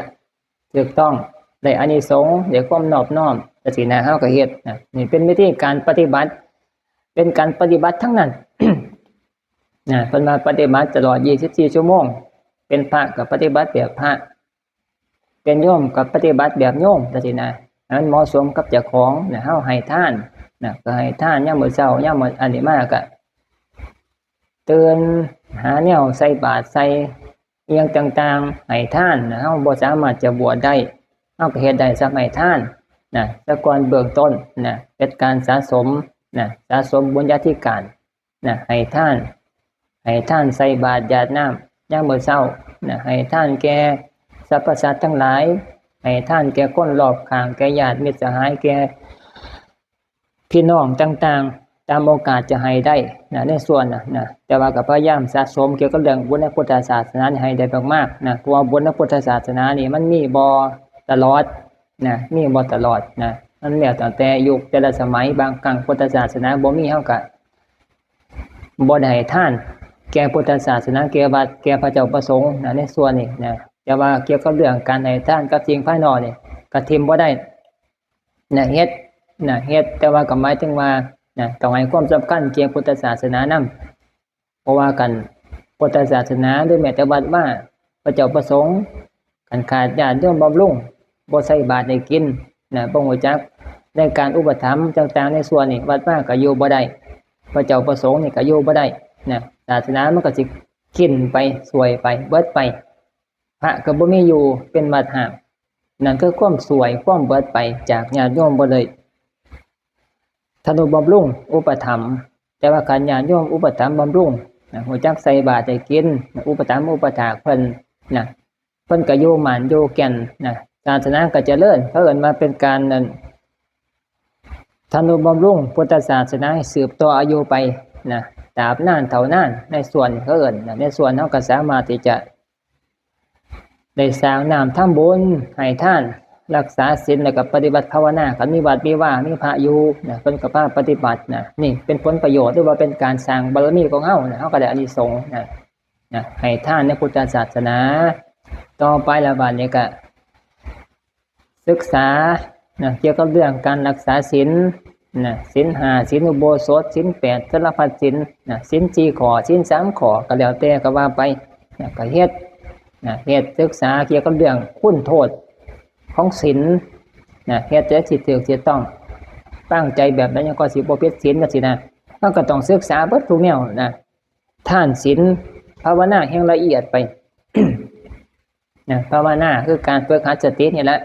ถูกต้อง ได้อานิสงส์ ได้ความนอบน้อม จังซี้นะ เฮาก็เฮ็ดนะ นี่เป็นวิธีการปฏิบัติ เป็นการปฏิบัติทั้งนั้น นะ เพิ่นว่าปฏิบัติตลอด ยี่สิบสี่ ชั่วโมง เป็นพระก็ปฏิบัติแบบพระ เป็นโยมก็ปฏิบัติแบบโยม จังซี้นะ ให้มันเหมาะสมกับเจ้าของนะ เฮาให้ทานนะ ก็ให้ทานยามมื้อเช้า ยามมื้ออันนี้มาก็ ตื่นหาแนวใส่บาตร ใส่อิหยังต่างๆ ให้ทานนะ เฮาบ่สามารถจะบวชได้ เฮาก็เฮ็ดได้ซะ ให้ทานนะ ซะก่อนเบื้องต้นนะ เป็นการสะสมนะ สะสมบุญญาธิการนะ ให้ทาน ให้ทานใส่บาตรหยาดน้ำยามมื้อเช้านะ ให้ทานแก่สรรพสัตว์ทั้งหลาย ให้ทานแก่คนรอบข้าง แก่ญาติมิตรสหาย แก่พี่น้องต่างๆ ตามโอกาสจะให้ได้นะ ในส่วนนะนะ แต่ว่าก็พยายามสะสมเกี่ยวกับเรื่องบุญในพุทธศาสนานี่ให้ได้มากๆ นะ เพราะว่าบุญในพุทธศาสนานี่มันมีบ่ตลอดนะ มีบ่ตลอดนะ มันแล้วตั้งแต่ยุคแต่ละสมัย บางครั้งพุทธศาสนาบ่มี เฮาก็บ่ได้ให้ทานแก่พุทธศาสนา แก่วัด แก่พระเจ้าพระสงฆ์นะ ในส่วนนี้นะ แต่ว่าเกี่ยวกับเรื่องการให้ทานกับสิ่งภายนอกนี่ ก็ทิ่มบ่ได้นะ เฮ็ดนะ เฮ็ด แต่ว่าก็หมายถึงว่านะ ต้องให้ความสำคัญเกี่ยวพุทธศาสนานำ เพราะว่าคันพุทธศาสนา หรือแม้แต่วัดวา พระเจ้าพระสงฆ์ คันขาดญาติโยมบำรุง บ่ใส่บาตรให้กินนะ บ่ฮู้จักในการอุปถัมภ์ต่างๆ ในส่วนนี้ วัดวาก็อยู่บ่ได้ พระเจ้าพระสงฆ์นี่ก็อยู่บ่ได้นะ ศาสนามันก็สิสิ้นไป ส่วยไป เบิดไป พระก็บ่มีอยู่ เป็นวัดฮ้าง นั่นคือความส่วย ความเบิดไปจากญาติโยมเบิดเลย ทนุบำรุงอุปถัมภ์ แต่ว่าคันญาติโยมอุปถัมภ์บำรุงนะ ฮู้จักใส่บาตรให้กินนะ อุปถัมภ์อุปถากเพิ่นนะ เพิ่นก็อยู่หมั้นอยู่แก่นนะ ศาสนาก็เจริญ เขาเอิ้นว่าเป็นการนั่น ทนุบำรุงพุทธศาสนาให้สืบต่ออายุไปนะ ตราบนานเท่านาน ในส่วนเขาเอิ้นนะ ในส่วนเฮาก็สามารถที่จะ ได้สร้างน้ำทำบุญ ให้ทาน รักษาศีล แล้วก็ปฏิบัติภาวนา คันมีวัดมีวา มีพระอยู่นะ เพิ่นก็พาปฏิบัตินะ นี่เป็นผลประโยชน์ หรือว่าเป็นการสร้างบารมีของเฮานะ เฮาก็ได้อานิสงส์นะ นะ ให้ทานในพุทธศาสนา ต่อไปละบาดนี้ก็ ศึกษานะ เกี่ยวกับเรื่องการรักษาศีลนะ ศีลห้า ศีลอุโบสถ ศีลแปด สารพัดศีลนะ ศีลสี่ข้อ ศีลสามข้อ ก็แล้วแต่ก็ว่าไปนะ ก็เฮ็ดนะ เฮ็ด ศึกษาเกี่ยวกับเรื่องคุณโทษของศีลนะ เฮ็ดจะสิถูกสิต้อง ตั้งใจแบบใดยังก็สิบ่ผิดศีลจังซี้นะ มันก็ต้องศึกษาเบิดทุกแนวนะ ทานศีล ภาวนาแฮ่งละเอียดไป นะ ภาวนาคือการฝึกหัดสตินี่แหละ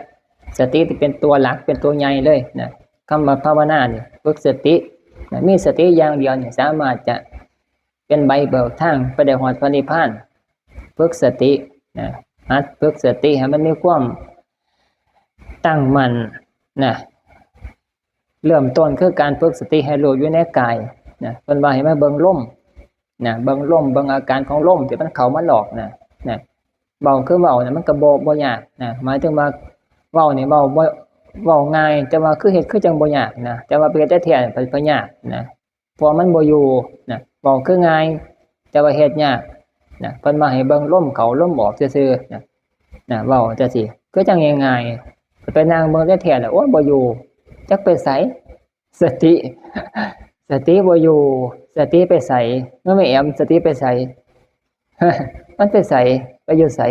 สติที่เป็นตัวหลัก เป็นตัวใหญ่เลยนะ คำว่าภาวนานี่ฝึกสตินะ มีสติอย่างเดียวนี่สามารถจะเป็นใบเบิกทางไปได้ฮอดพระนิพพาน ฝึกสตินะ หัดฝึกสติให้มันมีความตั้งมั่นนะ เริ่มต้นคือการฝึกสติให้รู้อยู่ในกายนะ เพิ่นว่าให้มาเบิ่งลม นะ เบิ่งลม เบิ่งอาการของลมที่มันเข้ามาหลอกนะ นะ เว้าคือเว้านะ มันก็บ่ บ่ยากนะ หมายถึงว่าเว้านี่เว้าบ่ เว้าง่าย แต่ว่าคือเฮ็ดคือจั่งบ่ยากนะ แต่ว่าไปเฮ็ดแท้ๆ ไป ไปยากนะ เพราะมันบ่อยู่นะ เว้าคือง่าย แต่ว่าเฮ็ดยากนะ เพิ่นว่าให้เบิ่งลมเข้าลมออกซื่อๆ นะ นะ เว้าจั่งซี้ คือจั่งง่ายๆ ไปนั่งเบิ่งแท้ๆ แล้ว โอ๊ย บ่อยู่ จักไปไส สติ สติบ่อยู่ สติไปไส มันไม่แอม สติไปไส มันไปไส ไปอยู่ไส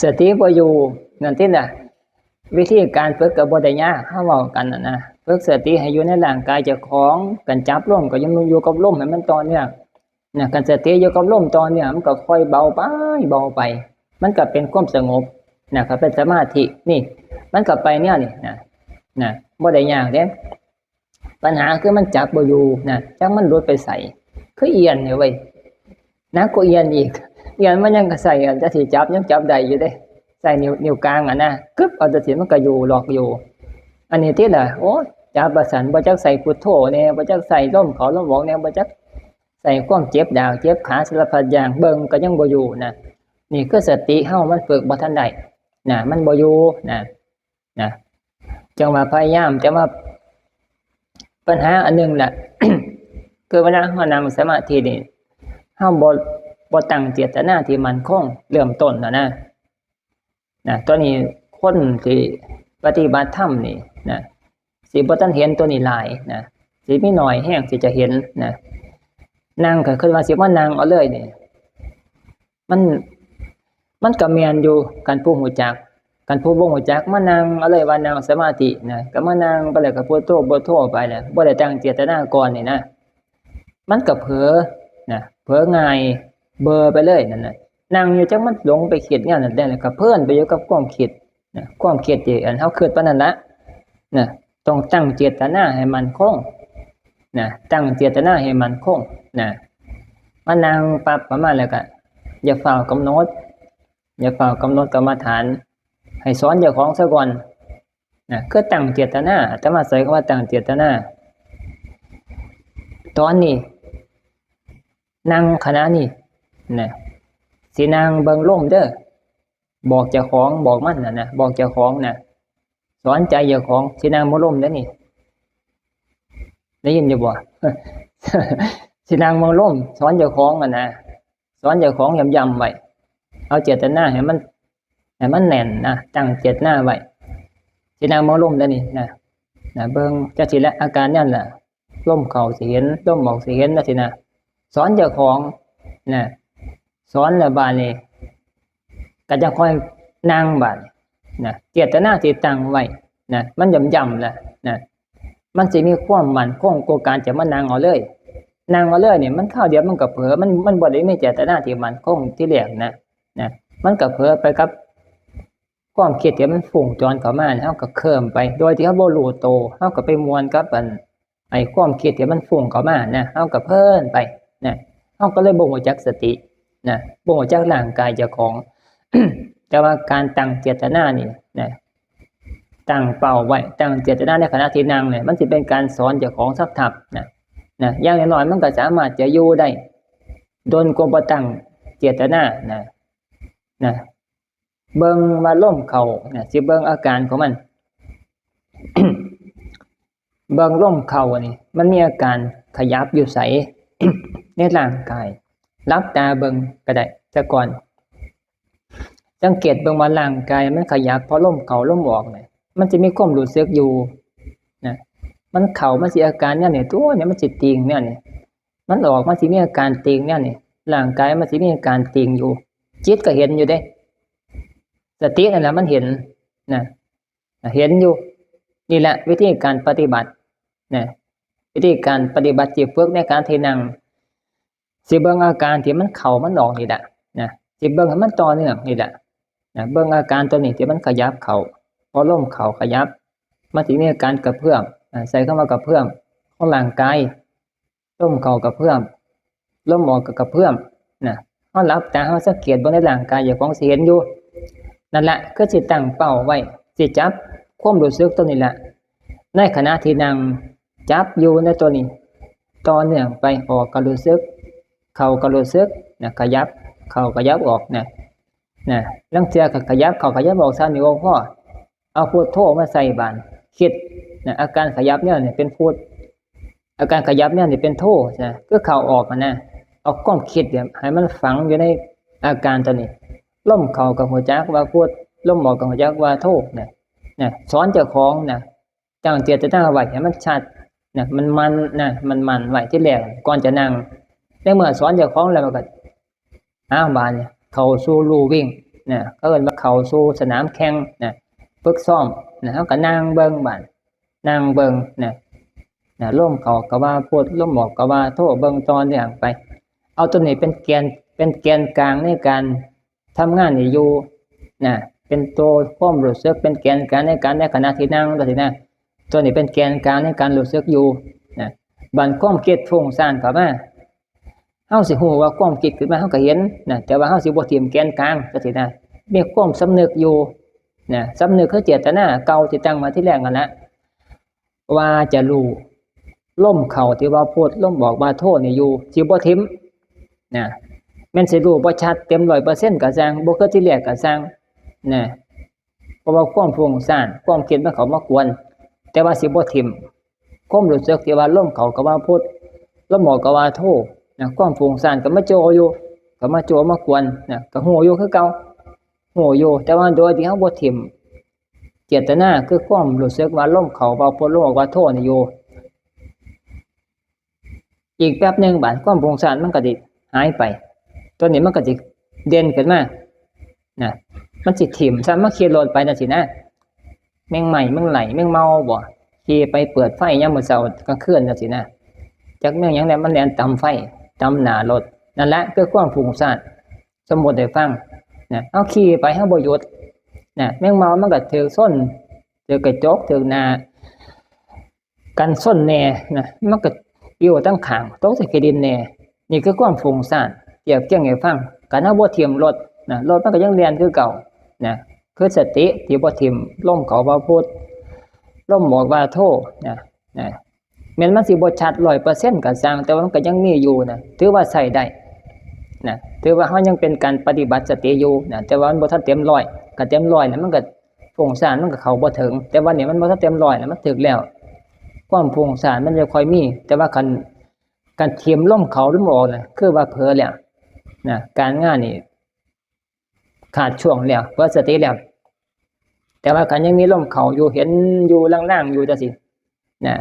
สติบ่อยู่ นั่นติน่ะ วิธีการฝึกก็บ่ได้ยาก เฮาเว้ากันน่ะนะ ฝึกสติให้อยู่ในร่างกายเจ้าของ การจับลมก็ยังอยู่กับลมให้มันต่อเนื่อง นะ คันสติอยู่กับลมต่อเนื่อง มันก็ค่อยเบาไป เบาไป มันก็เป็นความสงบ นะ ก็เป็นสมาธิ นี่ มันก็ไปแนวนี้นะ นะ บ่ได้ยากเด้ ปัญหาคือมันจับบ่อยู่นะ จักมันหลุดไปไส คือเอียนนี่เว้ย หนักกว่าเอียนอีก เอียนมันยังก็ใส่อันจะสิจับ ยังจับได้อยู่เด้ ใส่นิ้ว นิ้วกลางอะนะ กึบ เอาจั่งซี้ มันก็อยู่ ล็อกอยู่ อันนี้ติล่ะ โอ๊ย จับว่าซั่น บ่จักใส่พุทโธแน่ บ่จักใส่ลมเข้าลมออกแน่ บ่จัก ใส่ความเจ็บดากเจ็บขาสารพัดอย่าง เบิ่งก็ยังบ่อยู่นะ นี่คือสติเฮามันฝึกบ่ทันได้นะ มันบ่อยู่นะ นะ จั่งว่าพยายาม แต่ว่าปัญหาอันหนึ่งแหละ คือเวลาเฮานั่งสมาธินี่ เฮาบ่ บ่ตั้งเจตนาที่มั่นคง เริ่มต้นน่ะนะ นะ ตอนนี้คนที่ปฏิบัติธรรมนี่นะ สิบ่ทันเห็นตัวนี้หลายนะ สิมีน้อยแฮงที่จะเห็นนะ นั่งก็คิดว่าสิมานั่งเอาเลยนี่ มัน มันก็แม่นอยู่ คันผู้รู้จัก คันผู้บ่รู้จัก มานั่งเอาเลยว่านั่งสมาธินะ ก็มานั่งไปแล้วก็พุทโธ พุทโธไปแหละ บ่ได้ตั้งเจตนาก่อนนี่นะ มันก็เผลอนะ เผลอง่าย เบลอไปเลยนั่นน่ะ นั่งอยู่จักมันหลงไปคิดแนวนั้นได้ แล้วก็เพลินไปอยู่กับความคิดนะ ความคิดที่อันเฮาคิดปานนั้นละนะ ต้องตั้งเจตนาให้มั่นคงนะ ตั้งเจตนาให้มั่นคงนะ มานั่งปั๊บประมาณแล้วก็ อย่าฟ้าวกำหนด อย่าฟ้าวกำหนดกรรมฐาน ให้สอนเจ้าของซะก่อนนะ คือตั้งเจตนา อาตมาใช้คำว่าตั้งเจตนา ตอนนี้ นั่งขณะนี้นะ สินั่งเบิ่งลมเด้อ บอกเจ้าของ บอกมันน่ะนะ บอกเจ้าของนะ สอนใจเจ้าของ สินั่งเบิ่งลมเด้อนี่ ได้ยินอยู่บ่ สินั่งเบิ่งลม สอนเจ้าของอะนะ สอนเจ้าของย้ำๆไว้ เอาเจตนาให้มัน ให้มันแน่นนะ ตั้งเจตนาไว้ สินั่งเบิ่งลมเด้อนี่นะ นะ เบิ่งจั่งซี้แหละ อาการนั่นแหละ ลมเข้าสิเห็น ลมออกสิเห็นจั่งซี้นะ สอนเจ้าของนะ สอนแล้วบาดนี้ ก็จะค่อยนั่งบาดนี้นะ เจตนาที่ตั้งไว้นะ มันย้ำๆแล้วนะ มันสิมีความมั่นคงกว่าการจะมานั่งเอาเลย นั่งเอาเลยเนี่ย มันคราวเดียวมันก็เผลอ มัน มันบ่ได้มีเจตนาที่มั่นคงที่แรกนะ นะ มันก็เผลอไปกับความคิดที่มันฟุ้งจอนเข้ามา เฮาก็เคลิ้มไป โดยที่เฮาบ่รู้โต เฮาก็ไปม่วนกับอัน ไอ้ความคิดที่มันฟุ้งเข้ามานะ เฮาก็เพลินไปนะ เฮาก็เลยบ่รู้จักสตินะ บ่รู้จักร่างกายเจ้าของ แต่ว่าการตั้งเจตนานี่นะ ตั้งเป้าไว้ ตั้งเจตนาในขณะที่นั่งเนี่ย มันสิเป็นการสอนเจ้าของทับๆนะ นะ อย่างน้อยๆมันก็สามารถจะอยู่ได้ โดนกว่าบ่ตั้งเจตนานะ นะ เบิ่งว่าลมเข้านะ สิเบิ่งอาการของมัน เบิ่งลมเข้านี่ มันมีอาการขยับอยู่ไส ในร่างกาย หลับตาเบิ่งก็ได้ แต่ก่อน สังเกตเบิ่งว่าร่างกายมันขยับ พอลมเข้าลมออกเนี่ย มันจะมีความรู้สึกอยู่นะ มันเข้า มันสิอาการแนวนี้ ตัวเนี่ยมันสิติ่งแนวนี้ มันออก มันสิมีอาการติ่งแนวนี้ ร่างกายมันสิมีอาการติ่งอยู่ จิตก็เห็นอยู่เด้ สตินั่นแหละมันเห็นนะ เห็นอยู่ นี่แหละวิธีการปฏิบัตินะ วิธีการปฏิบัติที่ฝึกในการที่นั่ง สิเบิ่งอาการที่มันเข้ามันออกนี่แหละนะ สิเบิ่งให้มันต่อเนื่องนี่แหละนะ เบิ่งอาการตัวนี้ที่มันขยับเข้า พอลมเข้าขยับ มันสิมีอาการกระเพื่อมนะ ใช้คำว่ากระเพื่อมของร่างกาย ลมเข้ากระเพื่อม ลมออกก็กระเพื่อมนะ ฮาหลับตา เฮาสังเกตเบิ่งในร่างกายเจ้าของสิเห็นอยู่ นั่นแหละคือสิตั้งเป้าไว้ สิจับความรู้สึกตัวนี้แหละ ในขณะที่นั่งจับอยู่ในตัวนี้ ต่อเนื่องไป ออกก็รู้สึก เข้าก็รู้สึกนะ ขยับเข้าขยับออกนะ นะ ลางเทื่อก็ขยับเข้าขยับออก ซ้ำนี่บ่พอ เอาพุทโธมาใส่บาด คิดนะ อาการขยับเนี่ยเนี่ยเป็นพุท อาการขยับเนี่ยเนี่ยเป็นโธนะ คือเข้าออกอะนะ เอาความคิดเนี่ยให้มันฝังอยู่ในอาการตัวนี้ ลมเข้าก็ฮู้จักว่าพุท ลมออกก็ฮู้จักว่าโธนะ นะ สอนเจ้าของนะ ตั้งเจตนาไว้ให้มันชัดนะ มันมั่นนะ มันมั่นไว้ที่แรกก่อนจะนั่ง ในเมื่อสอนเจ้าของแล้วมันก็ อ้าว บาดนี้เข้าสู่ลู่วิ่งนะ เขาเอิ้นว่าเข้าสู่สนามแข่งนะ ฝึกซ้อมนะ เฮาก็นั่งเบิ่งบาด นั่งเบิ่งนะ นะ ลมเข้าก็ว่าพุท ลมออกก็ว่าโธ เบิ่งต่อเนื่องไป เอาตัวนี้เป็นแกน เป็นแกนกลางในการทำงานนี่อยู่นะ เป็นตัวความรู้สึก เป็นแกนกลางในการ ในขณะที่นั่งจังซี้นะ ตัวนี้เป็นแกนกลางในการรู้สึกอยู่นะ บาดความคิดฟุ้งซ่านเข้ามา เฮาสิฮู้ว่าความคิดขึ้นมา เฮาก็เห็นนะ แต่ว่าเฮาสิบ่ถิ่มแกนกลางจังซี้นะ มีความสำนึกอยู่นะ สำนึกคือเจตนาเก่าที่ตั้งมาที่แรกนั่นแหละ ว่าจะรู้ลมเข้าที่ว่าพุท ลมออกว่าโธนี่อยู่ สิบ่ถิ่มนะ แม่นสิรู้บ่ชัดเต็มร้อยเปอร์เซ็นต์ก็ซ่าง บ่คือที่แรกก็ซ่างนะ เพราะว่าความฟุ้งซ่าน ความคิดมันเข้ามากวน แต่ว่าสิบ่ถิ่มความรู้สึกที่ว่าลมเข้าก็ว่าพุท ลมออกก็ว่าโธนะ ความฟุ้งซ่านก็มาโจอยู่ ก็มาโจมากวนนะ ก็ฮู้อยู่คือเก่า ฮู้อยู่ แต่ว่าโดยที่เฮาบ่ถิ่มเจตนา คือความรู้สึกว่าลมเข้าว่าพุท ลมออกว่าโธนี่อยู่ อีกแป๊บหนึ่งบาดความฟุ้งซ่านมันก็สิหายไป ตัวนี้มันก็สิเด่นขึ้นมานะ มันสิถิ่ม ซ้ำมาขี่รถไปจังซี้นะ แม่งไหม้ แม่งไหล แม่งเมาบ่ ขี่ไปเปิดไฟยามมื้อเช้ากลางคืนจังซี้นะ จักแม่งหยังแหละ มันแล่นตำไฟ ตำหน้ารถ นั่นแหละคือความฟุ้งซ่าน สมมุติให้ฟังนะ เฮาขี่ไปเฮาบ่หยุดนะ แม่งเมามันก็ถืกชน ถืกกระจก ถืกหน้า กันชนแหน่นะ มันก็ปิวทั้งข้าง ตกใส่ขี้ดินแหน่ นี่คือความฟุ้งซ่าน เทียบเคียงให้ฟัง คันเฮาบ่ถิ่มรถนะ รถมันก็ยังแล่นคือเก่านะ คือสติที่บ่ถิ่ม ลมเข้าว่าพุท ลมออกว่าโธนะ นะ แม้นมันสิบ่ชัดร้อยเปอร์เซ็นต์ก็ซ่าง แต่ว่ามันก็ยังมีอยู่นะ ถือว่าใช้ได้นะ ถือว่าเฮายังเป็นการปฏิบัติสติอยู่นะ แต่ว่ามันบ่ทันเต็มร้อย ก็เต็มร้อยแล้วมันก็ฟุ้งซ่าน มันก็เข้าบ่ถึง แต่ว่านี่มันบ่ทันเต็มร้อยนะ มันถืกแล้ว ความฟุ้งซ่านมันจะค่อยมี แต่ว่าคัน คันถิ่มลมเข้าลมออกน่ะ คือว่าเผลอแล้วนะ การงานนี่ขาดช่วงแล้ว เผลอสติแล้ว แต่ว่าคันยังมีลมเข้าอยู่ เห็นอยู่ลางๆอยู่จังซี้นะ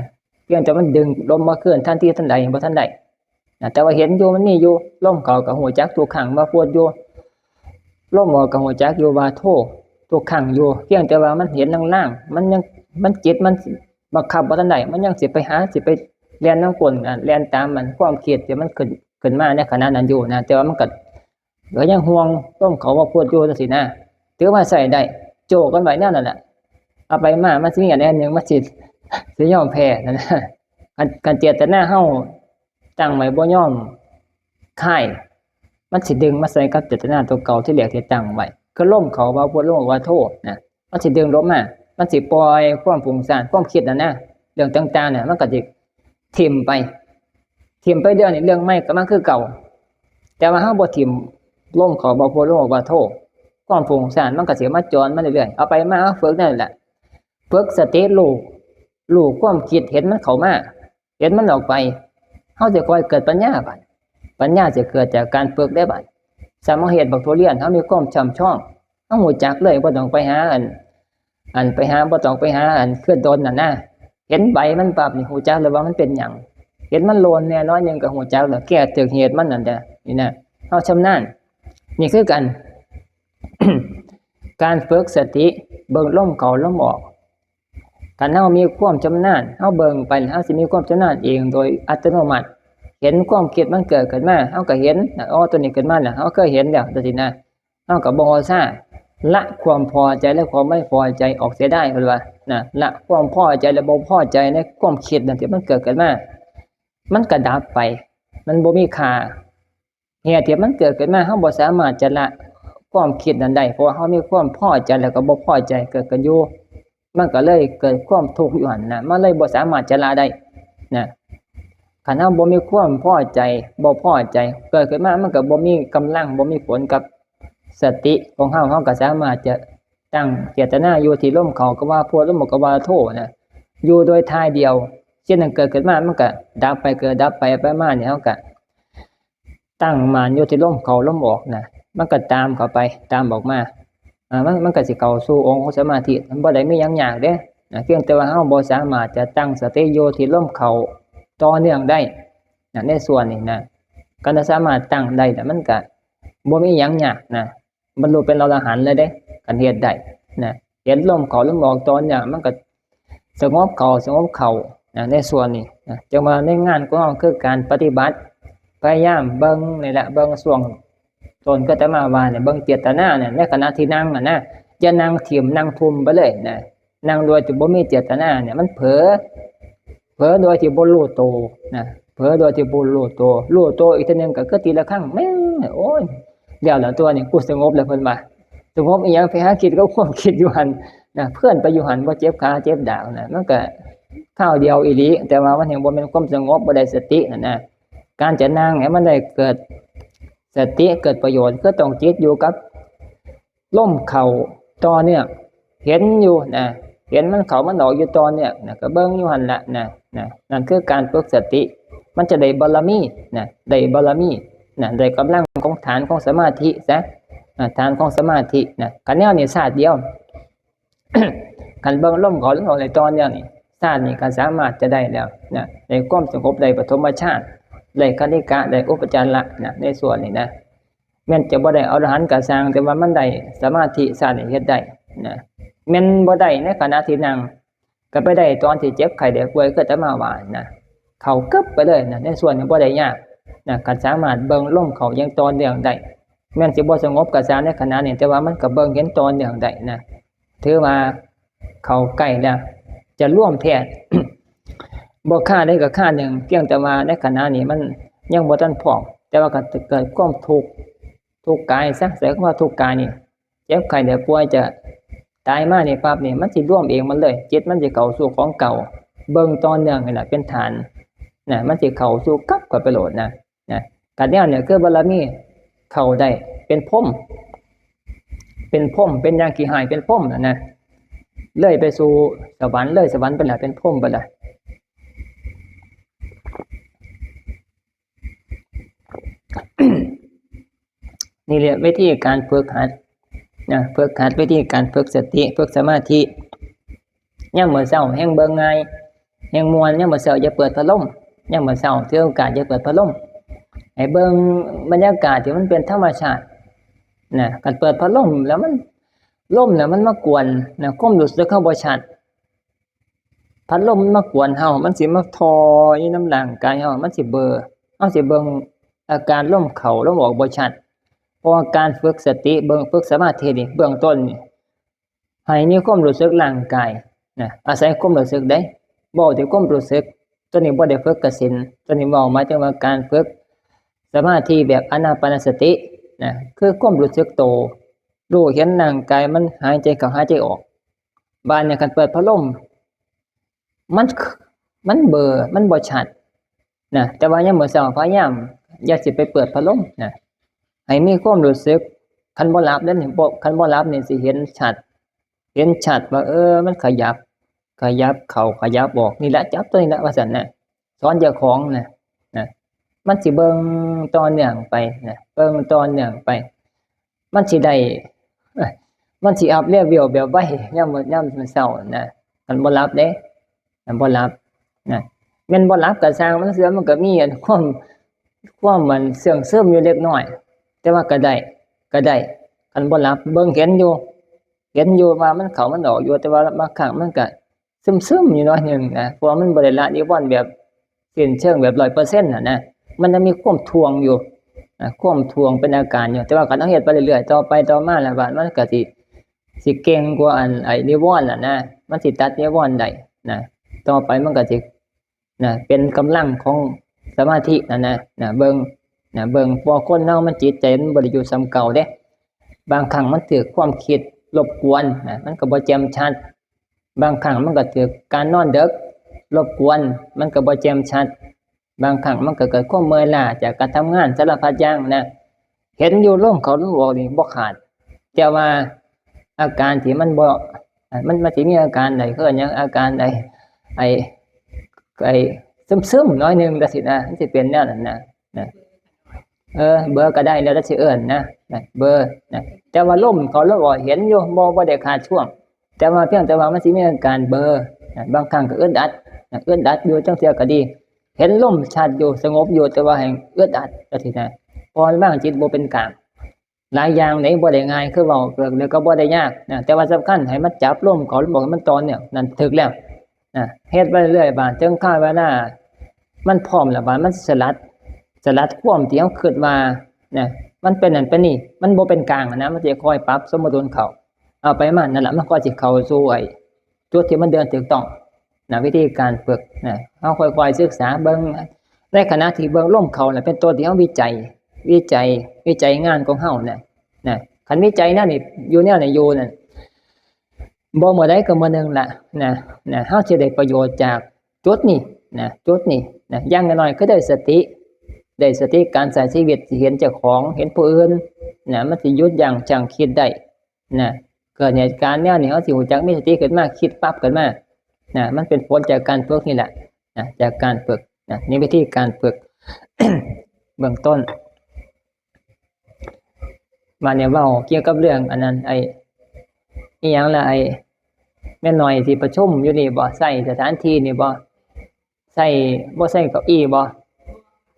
เพียงแต่มันดึงลมมาคืนทันทีทันใดบ่ทันได้นะ แต่ว่าเห็นอยู่ มันมีอยู่ ลมเข้าก็ฮู้จักทุกครั้งว่าพุทอยู่ ลมออกก็ฮู้จักอยู่ว่าโธทุกครั้งอยู่ เพียงแต่ว่ามันเห็นลางๆ มันยัง มันจิตมันบังคับบ่ทันได้ มันยังสิไปหา สิไปแล่นนำกลน่ะ แล่นตามมัน ความคิดที่มันขึ้น ขึ้นมาในขณะนั้นอยู่นะ แต่ว่ามันก็ ก็ยังห่วงลมเข้าว่าพุทอยู่จังซี้นะ ถือว่าใช้ได้ โจกันไว้แนวนั้นแหละ เอาไปมา มันสิมีอันใดอันหนึ่ง มันสิ สิยอมแพ้นั่นนะ คัน คันเจตนาเฮาตั้งไว้บ่ยอมคลาย มันสิดึงมาใส่กับเจตนาตัวเก่าที่แรกที่ตั้งไว้ คือลมเข้าว่าพุท ลมออกว่าโธนะ มันสิดึงลมมา มันสิปล่อยความฟุ้งซ่าน ความคิดนั่นนะ เรื่องต่างๆเนี่ย มันก็สิถิ่มไป ถิ่มไปเรื่องนี้ เรื่องใหม่ก็มาคือเก่า แต่ว่าเฮาบ่ถิ่มลมเข้าว่าพุท ลมออกว่าโธ ความฟุ้งซ่านมันก็สิมาจอนมาเรื่อยๆ เอาไปมา เอาฝึกนั่นแหละ ฝึกสติรู้ รู้ความคิด เห็นมันเข้ามา เห็นมันออกไป เฮาสิค่อยเกิดปัญญาบาด ปัญญาสิเกิดจากการฝึกเด้บาด สมมุติเฮาเฮ็ดบักทุเรียน เฮามีความช่ำชอง เฮาฮู้จักเลย บ่ต้องไปหาอัน อันไปหา บ่ต้องไปหาอันเครือดนน่ะนะ เห็นใบมันปั๊บนี่ฮู้จักเลยว่ามันเป็นหยัง เห็นมันโลนแหน่น้อยหนึ่งก็ฮู้จักแล้ว แก้ถืกเหตุมันนั่นแหละ นี่นะ เฮาชำนาญ นี่คือกัน การฝึกสติ เบิ่งลมเข้าลมออก คันเฮามีความชำนาญ เฮาเบิ่งไป เฮาสิมีความชำนาญเองโดยอัตโนมัติ เห็นความคิดมันเกิดขึ้นมา เฮาก็เห็น อ๋อ ตัวนี้ขึ้นมาแล้ว เฮาเคยเห็นแล้ว จังซี้นะ เฮาก็บ่ฮอดซ่า ละความพอใจและความไม่พอใจออกเสียได้ เพิ่นว่านะ ละความพอใจและบ่พอใจในความคิดนั่นที่มันเกิดขึ้นมา มันก็ดับไป มันบ่มีค่า เหตุที่มันเกิดขึ้นมา เราบ่สามารถจะละความคิดนั้นได้ เพราะว่าเรามีความพอใจแล้วก็บ่พอใจเกิดขึ้นอยู่ มันก็เลยเกิดความทุกข์อยู่หั่นนะ มันเลยบ่สามารถจะละได้นะ คันเราบ่มีความพอใจ บ่พอใจ เกิดขึ้นมา มันก็บ่มีกำลัง บ่มีผลกับสติของเรา เราก็สามารถจะตั้งเจตนาอยู่ที่ลมเข้าก็ว่าพุท ลมออกก็ว่าโธนะ อยู่โดยท่าเดียว สิ่งนั้นเกิดขึ้นมา มันก็ดับไป เกิดดับไป ไปมาเนี่ย เราก็ ตั้งมั่นอยู่ที่ลมเข้าลมออกนะ มันก็ตามเข้าไป ตามออกมา อ่า มัน มันก็สิเข้าสู่องค์ของสมาธิ มันบ่ได้มีหยังยากเด้นะ เพียงแต่ว่าเราบ่สามารถจะตั้งสติอยู่ที่ลมเข้าต่อเนื่องได้นะ ในส่วนนี้นะ คันสามารถตั้งได้นะ มันก็บ่มีหยังยากนะ บรรลุเป็นอรหันต์เลยเด้ คันเฮ็ดได้นะ เห็นลมเข้าลมออกต่อเนื่อง มันก็สงบเข้าสงบเข้านะ ในส่วนนี้นะ จั่งว่าในงานของเราคือการปฏิบัติ พยายามเบิ่งนี่แหละ เบิ่งช่วงต้นก็จะมาว่าเนี่ย เบิ่งเจตนาเนี่ย ในขณะที่นั่งน่ะนะ อย่านั่งถิ่มนั่งทุ่มไปเลยนะ นั่งโดยที่บ่มีเจตนาเนี่ย มันเผลอ เผลอโดยที่บ่รู้โตนะ เผลอโดยที่บ่รู้โต รู้โตอีกทีหนึ่งก็คือตีละครั้ง แม่ง โอ้ย แล้วล่ะตัวนี้ กูสงบแล้ว เพิ่นว่า สงบอีหยัง ไปหาคิดกับความคิดอยู่หั่นนะ เพิ่นไปอยู่หั่น บ่เจ็บขาเจ็บดากนะ มันก็คราวเดียวอีหลี แต่ว่ามันยังบ่แม่นความสงบ บ่ได้สตินั่นนะ การจะนั่งให้มันได้เกิดสติ เกิดประโยชน์ คือต้องจิตอยู่กับลมเข้าต่อเนื่อง เห็นอยู่นะ เห็นมันเข้ามันออกอยู่ต่อเนื่องนะ ก็เบิ่งอยู่หั่นละนะ นะ นั่นคือการฝึกสติ มันจะได้บารมีนะ ได้บารมีนะ ได้กำลังของฐานของสมาธิซะนะ ฐานของสมาธินะ คันแนวนี้ชาติเดียว คันเบิ่งลมเข้าลมออกได้ต่อเนื่องนี่ ชาตินี้ก็สามารถจะได้แล้วนะ ได้ความสงบ ได้ปฐมฌาน ได้คณิกะ ได้อุปจาระนะ ในส่วนนี้นะ แม่นจะบ่ได้อรหันต์ก็ซ่าง แต่ว่ามันได้สมาธิชาตินี้เฮ็ดได้นะ แม่นบ่ได้ในขณะที่นั่ง ก็ไปได้ตอนที่เจ็บไข้ได้ป่วย คืออาตมาว่านะ เข้ากึบไปเลยนะ ในส่วนนี้บ่ได้ยากนะ คันสามารถเบิ่งลมเข้าอย่างต่อเนื่องได้ แม่นสิบ่สงบก็ซ่างในขณะนี้ แต่ว่ามันก็เบิ่งเห็นต่อเนื่องได้นะ ถือว่าเข้าใกล้แล้ว จะรวมแท้ บ่คาใดก็คาหนึ่ง เพียงแต่ว่าในขณะนี้มันยังบ่ทันพร้อม แต่ว่าก็เกิดความทุกข์ ทุกข์กายซะ ใช้คำว่าทุกข์กายนี่ เจ็บไข้ได้ป่วยจะตายมานี่ปั๊บนี่ มันสิรวมเองมันเลย จิตมันสิเข้าสู่ของเก่า เบิ่งต่อเนื่องนี่แหละเป็นฐานนะ มันสิเข้าสู่กลับเข้าไปโลดนะ นะ คันแนวเนี่ยคือบารมีเข้าได้ เป็นพรหม เป็นพรหม เป็นอย่างขี้ฮ้าย เป็นพรหมน่ะนะ เลื่อยไปสู่สวรรค์ เลื่อยสวรรค์ไปละ เป็นพรหมไปละ นี่แหละวิธีการฝึกหัดนะ ฝึกหัด วิธีการฝึกสติ ฝึกสมาธิ ยามมื้อเช้าแฮ่งเบิ่งง่าย แฮ่งม่วน ยามมื้อเช้าอย่าเปิดพัดลม ยามมื้อเช้าถือโอกาสอย่าเปิดพัดลม ให้เบิ่งบรรยากาศที่มันเป็นธรรมชาตินะ คันเปิดพัดลมแล้วมัน ลมน่ะมันมากวนนะ ความรู้สึกเราบ่ชัด พัดลมมันมากวนเรา มันสิมาถ่ออยู่นำร่างกายเรา มันสิเบลอ เราสิเบิ่งอาการลมเข้าลมออกบ่ชัด เพราะว่าการฝึกสติ เบิ่ง ฝึกสมาธินี่ เบื้องต้นนี่ ให้มีความรู้สึกร่างกายนะ อาศัยความรู้สึกเด้ เว้าแต่ความรู้สึก ตัวนี้บ่ได้ฝึกกสิณ ตัวนี้เว้าหมายถึงว่าการฝึกสมาธิแบบอานาปานสตินะ คือความรู้สึกโต รู้เห็นร่างกายมันหายใจเข้าหายใจออก บาดนี้คันเปิดพัดลม มัน มันเบลอ มันบ่ชัดนะ แต่ว่ายามมื้อเช้าพยายามอย่าสิไปเปิดพัดลมนะ ให้มีความรู้สึก คันบ่หลับเด้นี่ บ่ คันบ่หลับนี่สิเห็นชัด เห็นชัดว่า เออ มันขยับ ขยับเข้าขยับออก นี่แหละ จับตัวนี้แหละ ว่าซั่นนะ สอนเจ้าของนะ นะ มันสิเบิ่งต่อเนื่องไปนะ เบิ่งต่อเนื่องไป มันสิได้ เอ้ย มันสิอัพเลเวลแบบไว ยามมื้อ ยามมื้อเช้านะ คันบ่หลับเด้ คันบ่หลับนะ แม่นบ่หลับก็ซ่างมัน เทื่อมันก็มีอันความ ความมันเสื่องซึมอยู่เล็กน้อย แต่ว่าก็ได้ ก็ได้ คันบ่หลับ เบิ่งเห็นอยู่ เห็นอยู่ว่ามันเข้ามันออกอยู่ แต่ว่าบางครั้งมันก็ ซึมๆอยู่หน่อยหนึ่งนะ เพราะว่ามันบ่ได้ละนิวรณ์แบบสิ้นเชิงแบบร้อยเปอร์เซ็นต์น่ะนะ มันยังมีความถ่วงอยู่นะ ความถ่วงเป็นอาการอยู่ แต่ว่าคันเราเฮ็ดไปเรื่อยๆ ต่อไปต่อมาแล้ว บาดมันก็สิ สิเก่งกว่าอันไอ้นิวรณ์น่ะนะ มันสิตัดนิวรณ์ได้นะ ต่อไปมันก็สิ นะ เป็นกำลังของสมาธิน่ะนะ นะ เบิ่ง นะ เบิ่ง เพราะคนเฮามันจิตใจมันบ่ได้อยู่ส่ำเก่าเด้ บางครั้งมันถืกความคิดรบกวนนะ มันก็บ่แจ่มชัด บางครั้งมันก็ถืกการนอนดึกรบกวน มันก็บ่แจ่มชัด บางครั้งมันก็เกิดความเมื่อยล้าจากการทำงานสารพัดอย่างนะ เห็นอยู่ลมเข้าลมออกนี่บ่ขาด แต่ว่าอาการที่มันบ่ มัน มันสิมีอาการใด คือหยัง อาการใด ไอ้ ไอ้ซึมๆ หน่อยหนึ่งจั่งซี้นะ มันสิเป็นแนวนั้นนะ นะ เออ เบลอก็ได้ แล้วแต่สิเอิ้นนะ นะ เบลอนะ แต่ว่าลมเข้าลมออกเห็นอยู่ บ่ บ่ได้ขาดช่วง แต่ว่าเพียงแต่ว่ามันสิมีอาการเบลอนะ บางครั้งก็อึดอัดนะ อึดอัดอยู่ จั่งเทื่อก็ดี เห็นลมชัดอยู่ สงบอยู่ แต่ว่าแฮ่งอึดอัดจั่งซี้นะ เพราะมันวางจิตบ่เป็นกลาง หลายอย่างนี่บ่ได้ง่าย คือเว้าเกิดแล้วก็บ่ได้ยากนะ แต่ว่าสำคัญให้มันจับลมเข้าลมออกให้มันต่อเนื่อง นั่นถืกแล้วนะ เฮ็ดไปเรื่อย บาดถึงคราวเวลามันพร้อมแล้ว บาดมันสลัด สลัดความที่เฮาคิดว่านะ มันเป็นนั่นเป็นนี่ มันบ่เป็นกลางอะนะ มันสิค่อยปรับสมดุลเข้า เอาไปมานั่นล่ะ มันก็สิเข้าสู่ไอ้จุดที่มันเดินถูกต้องนะ วิธีการฝึกนะ เฮาค่อยๆศึกษาเบิ่ง ในขณะที่เบิ่งลมเข้าน่ะ เป็นตัวที่เฮาวิจัย วิจัย วิจัยงานของเฮาน่ะ นะ คันวิจัยแนวนี้ อยู่แนวนี้อยู่นั่น บ่มื้อใดก็มื้อหนึ่งล่ะ นะ นะ เฮาสิได้ประโยชน์จากจุดนี้นะ จุดนี้นะ อย่างน้อยๆ คือได้สติ ได้สติการใช้ชีวิต สิเห็นเจ้าของ เห็นผู้อื่นนะ มันสิหยุดยั้งชั่งคิดได้นะ เกิดเหตุการณ์แนวนี้ เฮาสิรู้จักมีสติขึ้นมา คิดปั๊บขึ้นมานะ มันเป็นผลจากการฝึกนี่แหละนะ จากการฝึกนะ นี่วิธีการฝึก เบื้องต้น มาเนี่ย เว้าเกี่ยวกับเรื่องอันนั้น ไอ้ อีหยังล่ะ ไอ้ แม่น้อยสิประชุมอยู่นี่บ่ ใช้สถานที่นี่บ่ ใช้ บ่ใช้เก้าอี้บ่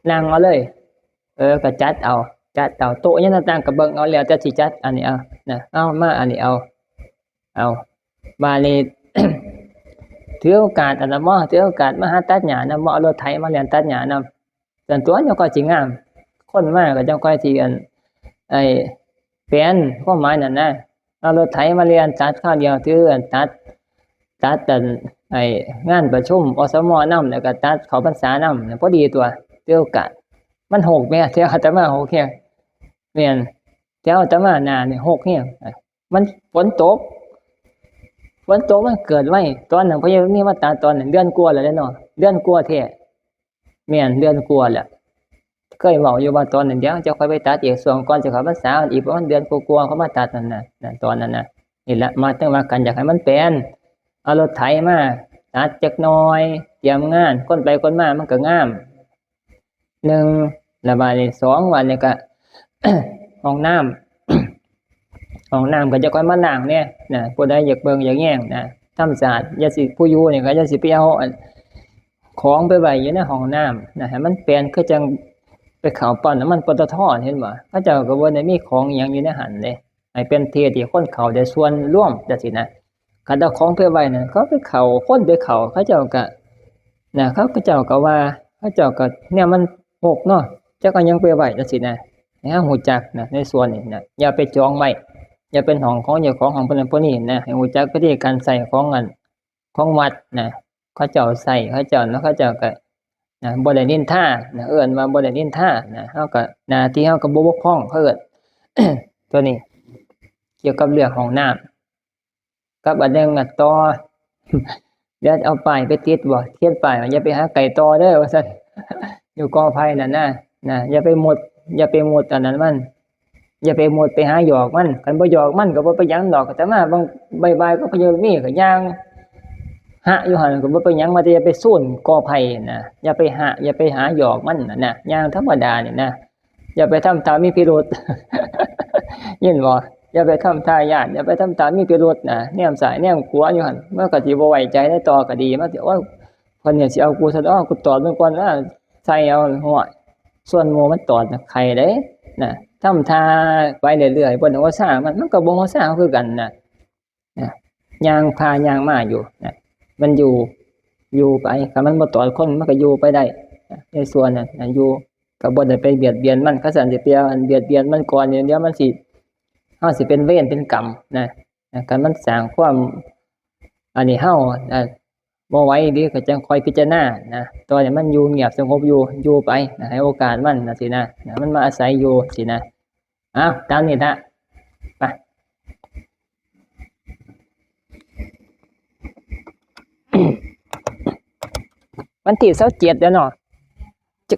นั่งเอาเลย เออ ก็จัดเอา จัดเอา โต๊ะหยังต่างๆ ก็เบิ่งเอา แล้วแต่สิจัด อันนี้เอา นะ เอามา อันนี้เอา เอา บาดนี้ ถือโอกาสอันนั้นบ่ ถือโอกาสมาหาตัดหญ้านำบ่ เอารถไถมาแล่นตัดหญ้านำ ซั่นตั๊ว จั่งค่อยสิงาม คนมาก็จั่งค่อยสิ อัน ไอ้ แปลน ความหมายนั่นนะ เอารถไถมาแล่นตัดคราวเดียว ถืออันตัด ตัดอัน ไอ้ งานประชุม อสม นำ แล้วก็ตัดเข้าพรรษานำ พอดีตั๊ว ถือโอกาส มันหกแหม แถวอาตมาหกแฮง แม่น แถวอาตมาหน้านี่หกแฮง มันฝนตก ฝนตกมันเกิดไว ตอนนั้นพอยังมีมาตัดตอนนั้นเดือนกว่าแล้วเด้เนาะ เดือนกว่าแท้ แม่น เดือนกว่าแล้ว เคยเว้าอยู่ว่าตอนนั้น เดี๋ยวจะค่อยไปตัดอีก ช่วงก่อนสิเข้าพรรษาอีกประมาณเดือนกว่าๆ เขามาตัดนั่นน่ะ นั่น ตอนนั้นน่ะ นี่แหละ มาถึงว่ากันอยากให้มันแปลน เอารถไถมาตัดจักหน่อย เตรียมงาน คนไปคนมามันก็งาม หนึ่ง แล้วบาดนี้ สอง บาดนี้ก็ ห้องน้ำ ห้องน้ำก็จะค่อยมาล้างเนี่ยนะ ผู้ใดอยากเบิ่งอยากแยงนะ ทำสะอาด อย่าสิ ผู้อยู่นี่ก็อย่าสิไปเอาอัน ของไปไว้อยู่ในห้องน้ำนะ ให้มันแปลน คือจั่งไปเข้าปั๊มน้ำมัน ปตท เห็นบ่ เขาเจ้าก็บ่ได้มีของอิหยังอยู่ในหั้นเด้ ให้เป็นที่ที่คนเข้าได้ส่วนรวมจั่งซี้นะ คันเอาของไปไว้นั่น เขาไปเข้า คนไปเข้า เขาเจ้าก็ นะ เขาเจ้าก็ว่า เขาเจ้าก็ เนี่ยมันหกเนาะ จักเอาหยังไปไว้จั่งซี้นะ ให้เฮารู้จักนะ ในส่วนนี้นะ อย่าไปจองไว้ อย่าเป็นห้องของเจ้าของ ห้องผู้นั้นผู้นี้นะ ให้รู้จักวิธีการใช้ของอัน ของวัดนะ เขาเจ้าใช้ เขาเจ้าเนาะ เขาเจ้าก็ นะ บ่ได้นินทานะ เอิ้นว่าบ่ได้นินทานะ เฮาก็ หน้าที่เฮาก็บ่บกพร่อง เขาเอิ้น ตัวนี้ เกี่ยวกับเรื่องห้องน้ำ กับอันหนึ่งอะ ต่อ เดี๋ยวเอาป้ายไปติดบ่ เขียนป้ายว่า "อย่าไปหาไก่ต่อเด้อ" ว่าซั่น อยู่กอไผ่น่ะนะ นะ อย่าไปมุด อย่าไปมุดอันนั้นมัน อย่าไปมุดไปหาหยอกมัน คันบ่หยอกมันก็บ่เป็นหยังดอก แต่มาบางบ่ายๆ ก็พยายามมีก็ย่างหะอยู่หั่นก็บ่เป็นหยัง ว่าแต่อย่าไปซูนกอไผ่นะ อย่าไปหะ อย่าไปหาหยอกมันน่ะนะ ย่างธรรมดานี่นะ อย่าไปทำตามีพิรุธ ยินบ่ อย่าไปทำท่าย้าน อย่าไปทำตามีพิรุธนะ แนมซ้ายแนมขวาอยู่หั่น มันก็สิบ่ไว้ใจ ได้ต่อก็ดี มันสิ โอ้ย เพิ่นเนี่ยสิเอากูซะดอก กูตอดมันก่อนนะ ใส่เอา ห้วย ส่วนหมู่มันตอดน่ะ ไข่เด้ นะ ทำท่าไปเรื่อยๆ เพิ่นหัวซ่า มัน มันก็บ่หัวซ่าคือกันนะ นะ ย่างพาย่างมาอยู่นะ มันอยู่ อยู่ไป คันมันบ่ตอดคน มันก็อยู่ไปได้นะ ในส่วนนั้นนะ อยู่ ก็บ่ได้ไปเบียดเบียนมัน คันซั้นสิไปเบียดเบียนมันก่อนเนี่ย เดี๋ยวมันสิ เฮาสิเป็นเวรเป็นกรรมนะ นะ คันมันสร้างความ อันนี้เฮา อ่า บ่ไหวอีหลีก็จั่งค่อยพิจารณานะ ตอนนี้มันอยู่เงียบสงบอยู่ อยู่ไปนะ ให้โอกาสมันนะสินะ นะ มันมาอาศัยอยู่สินะ อ้าว ตามนี้ละ ไป วันที่ซาวเจ็ดแล้วเนาะ จะ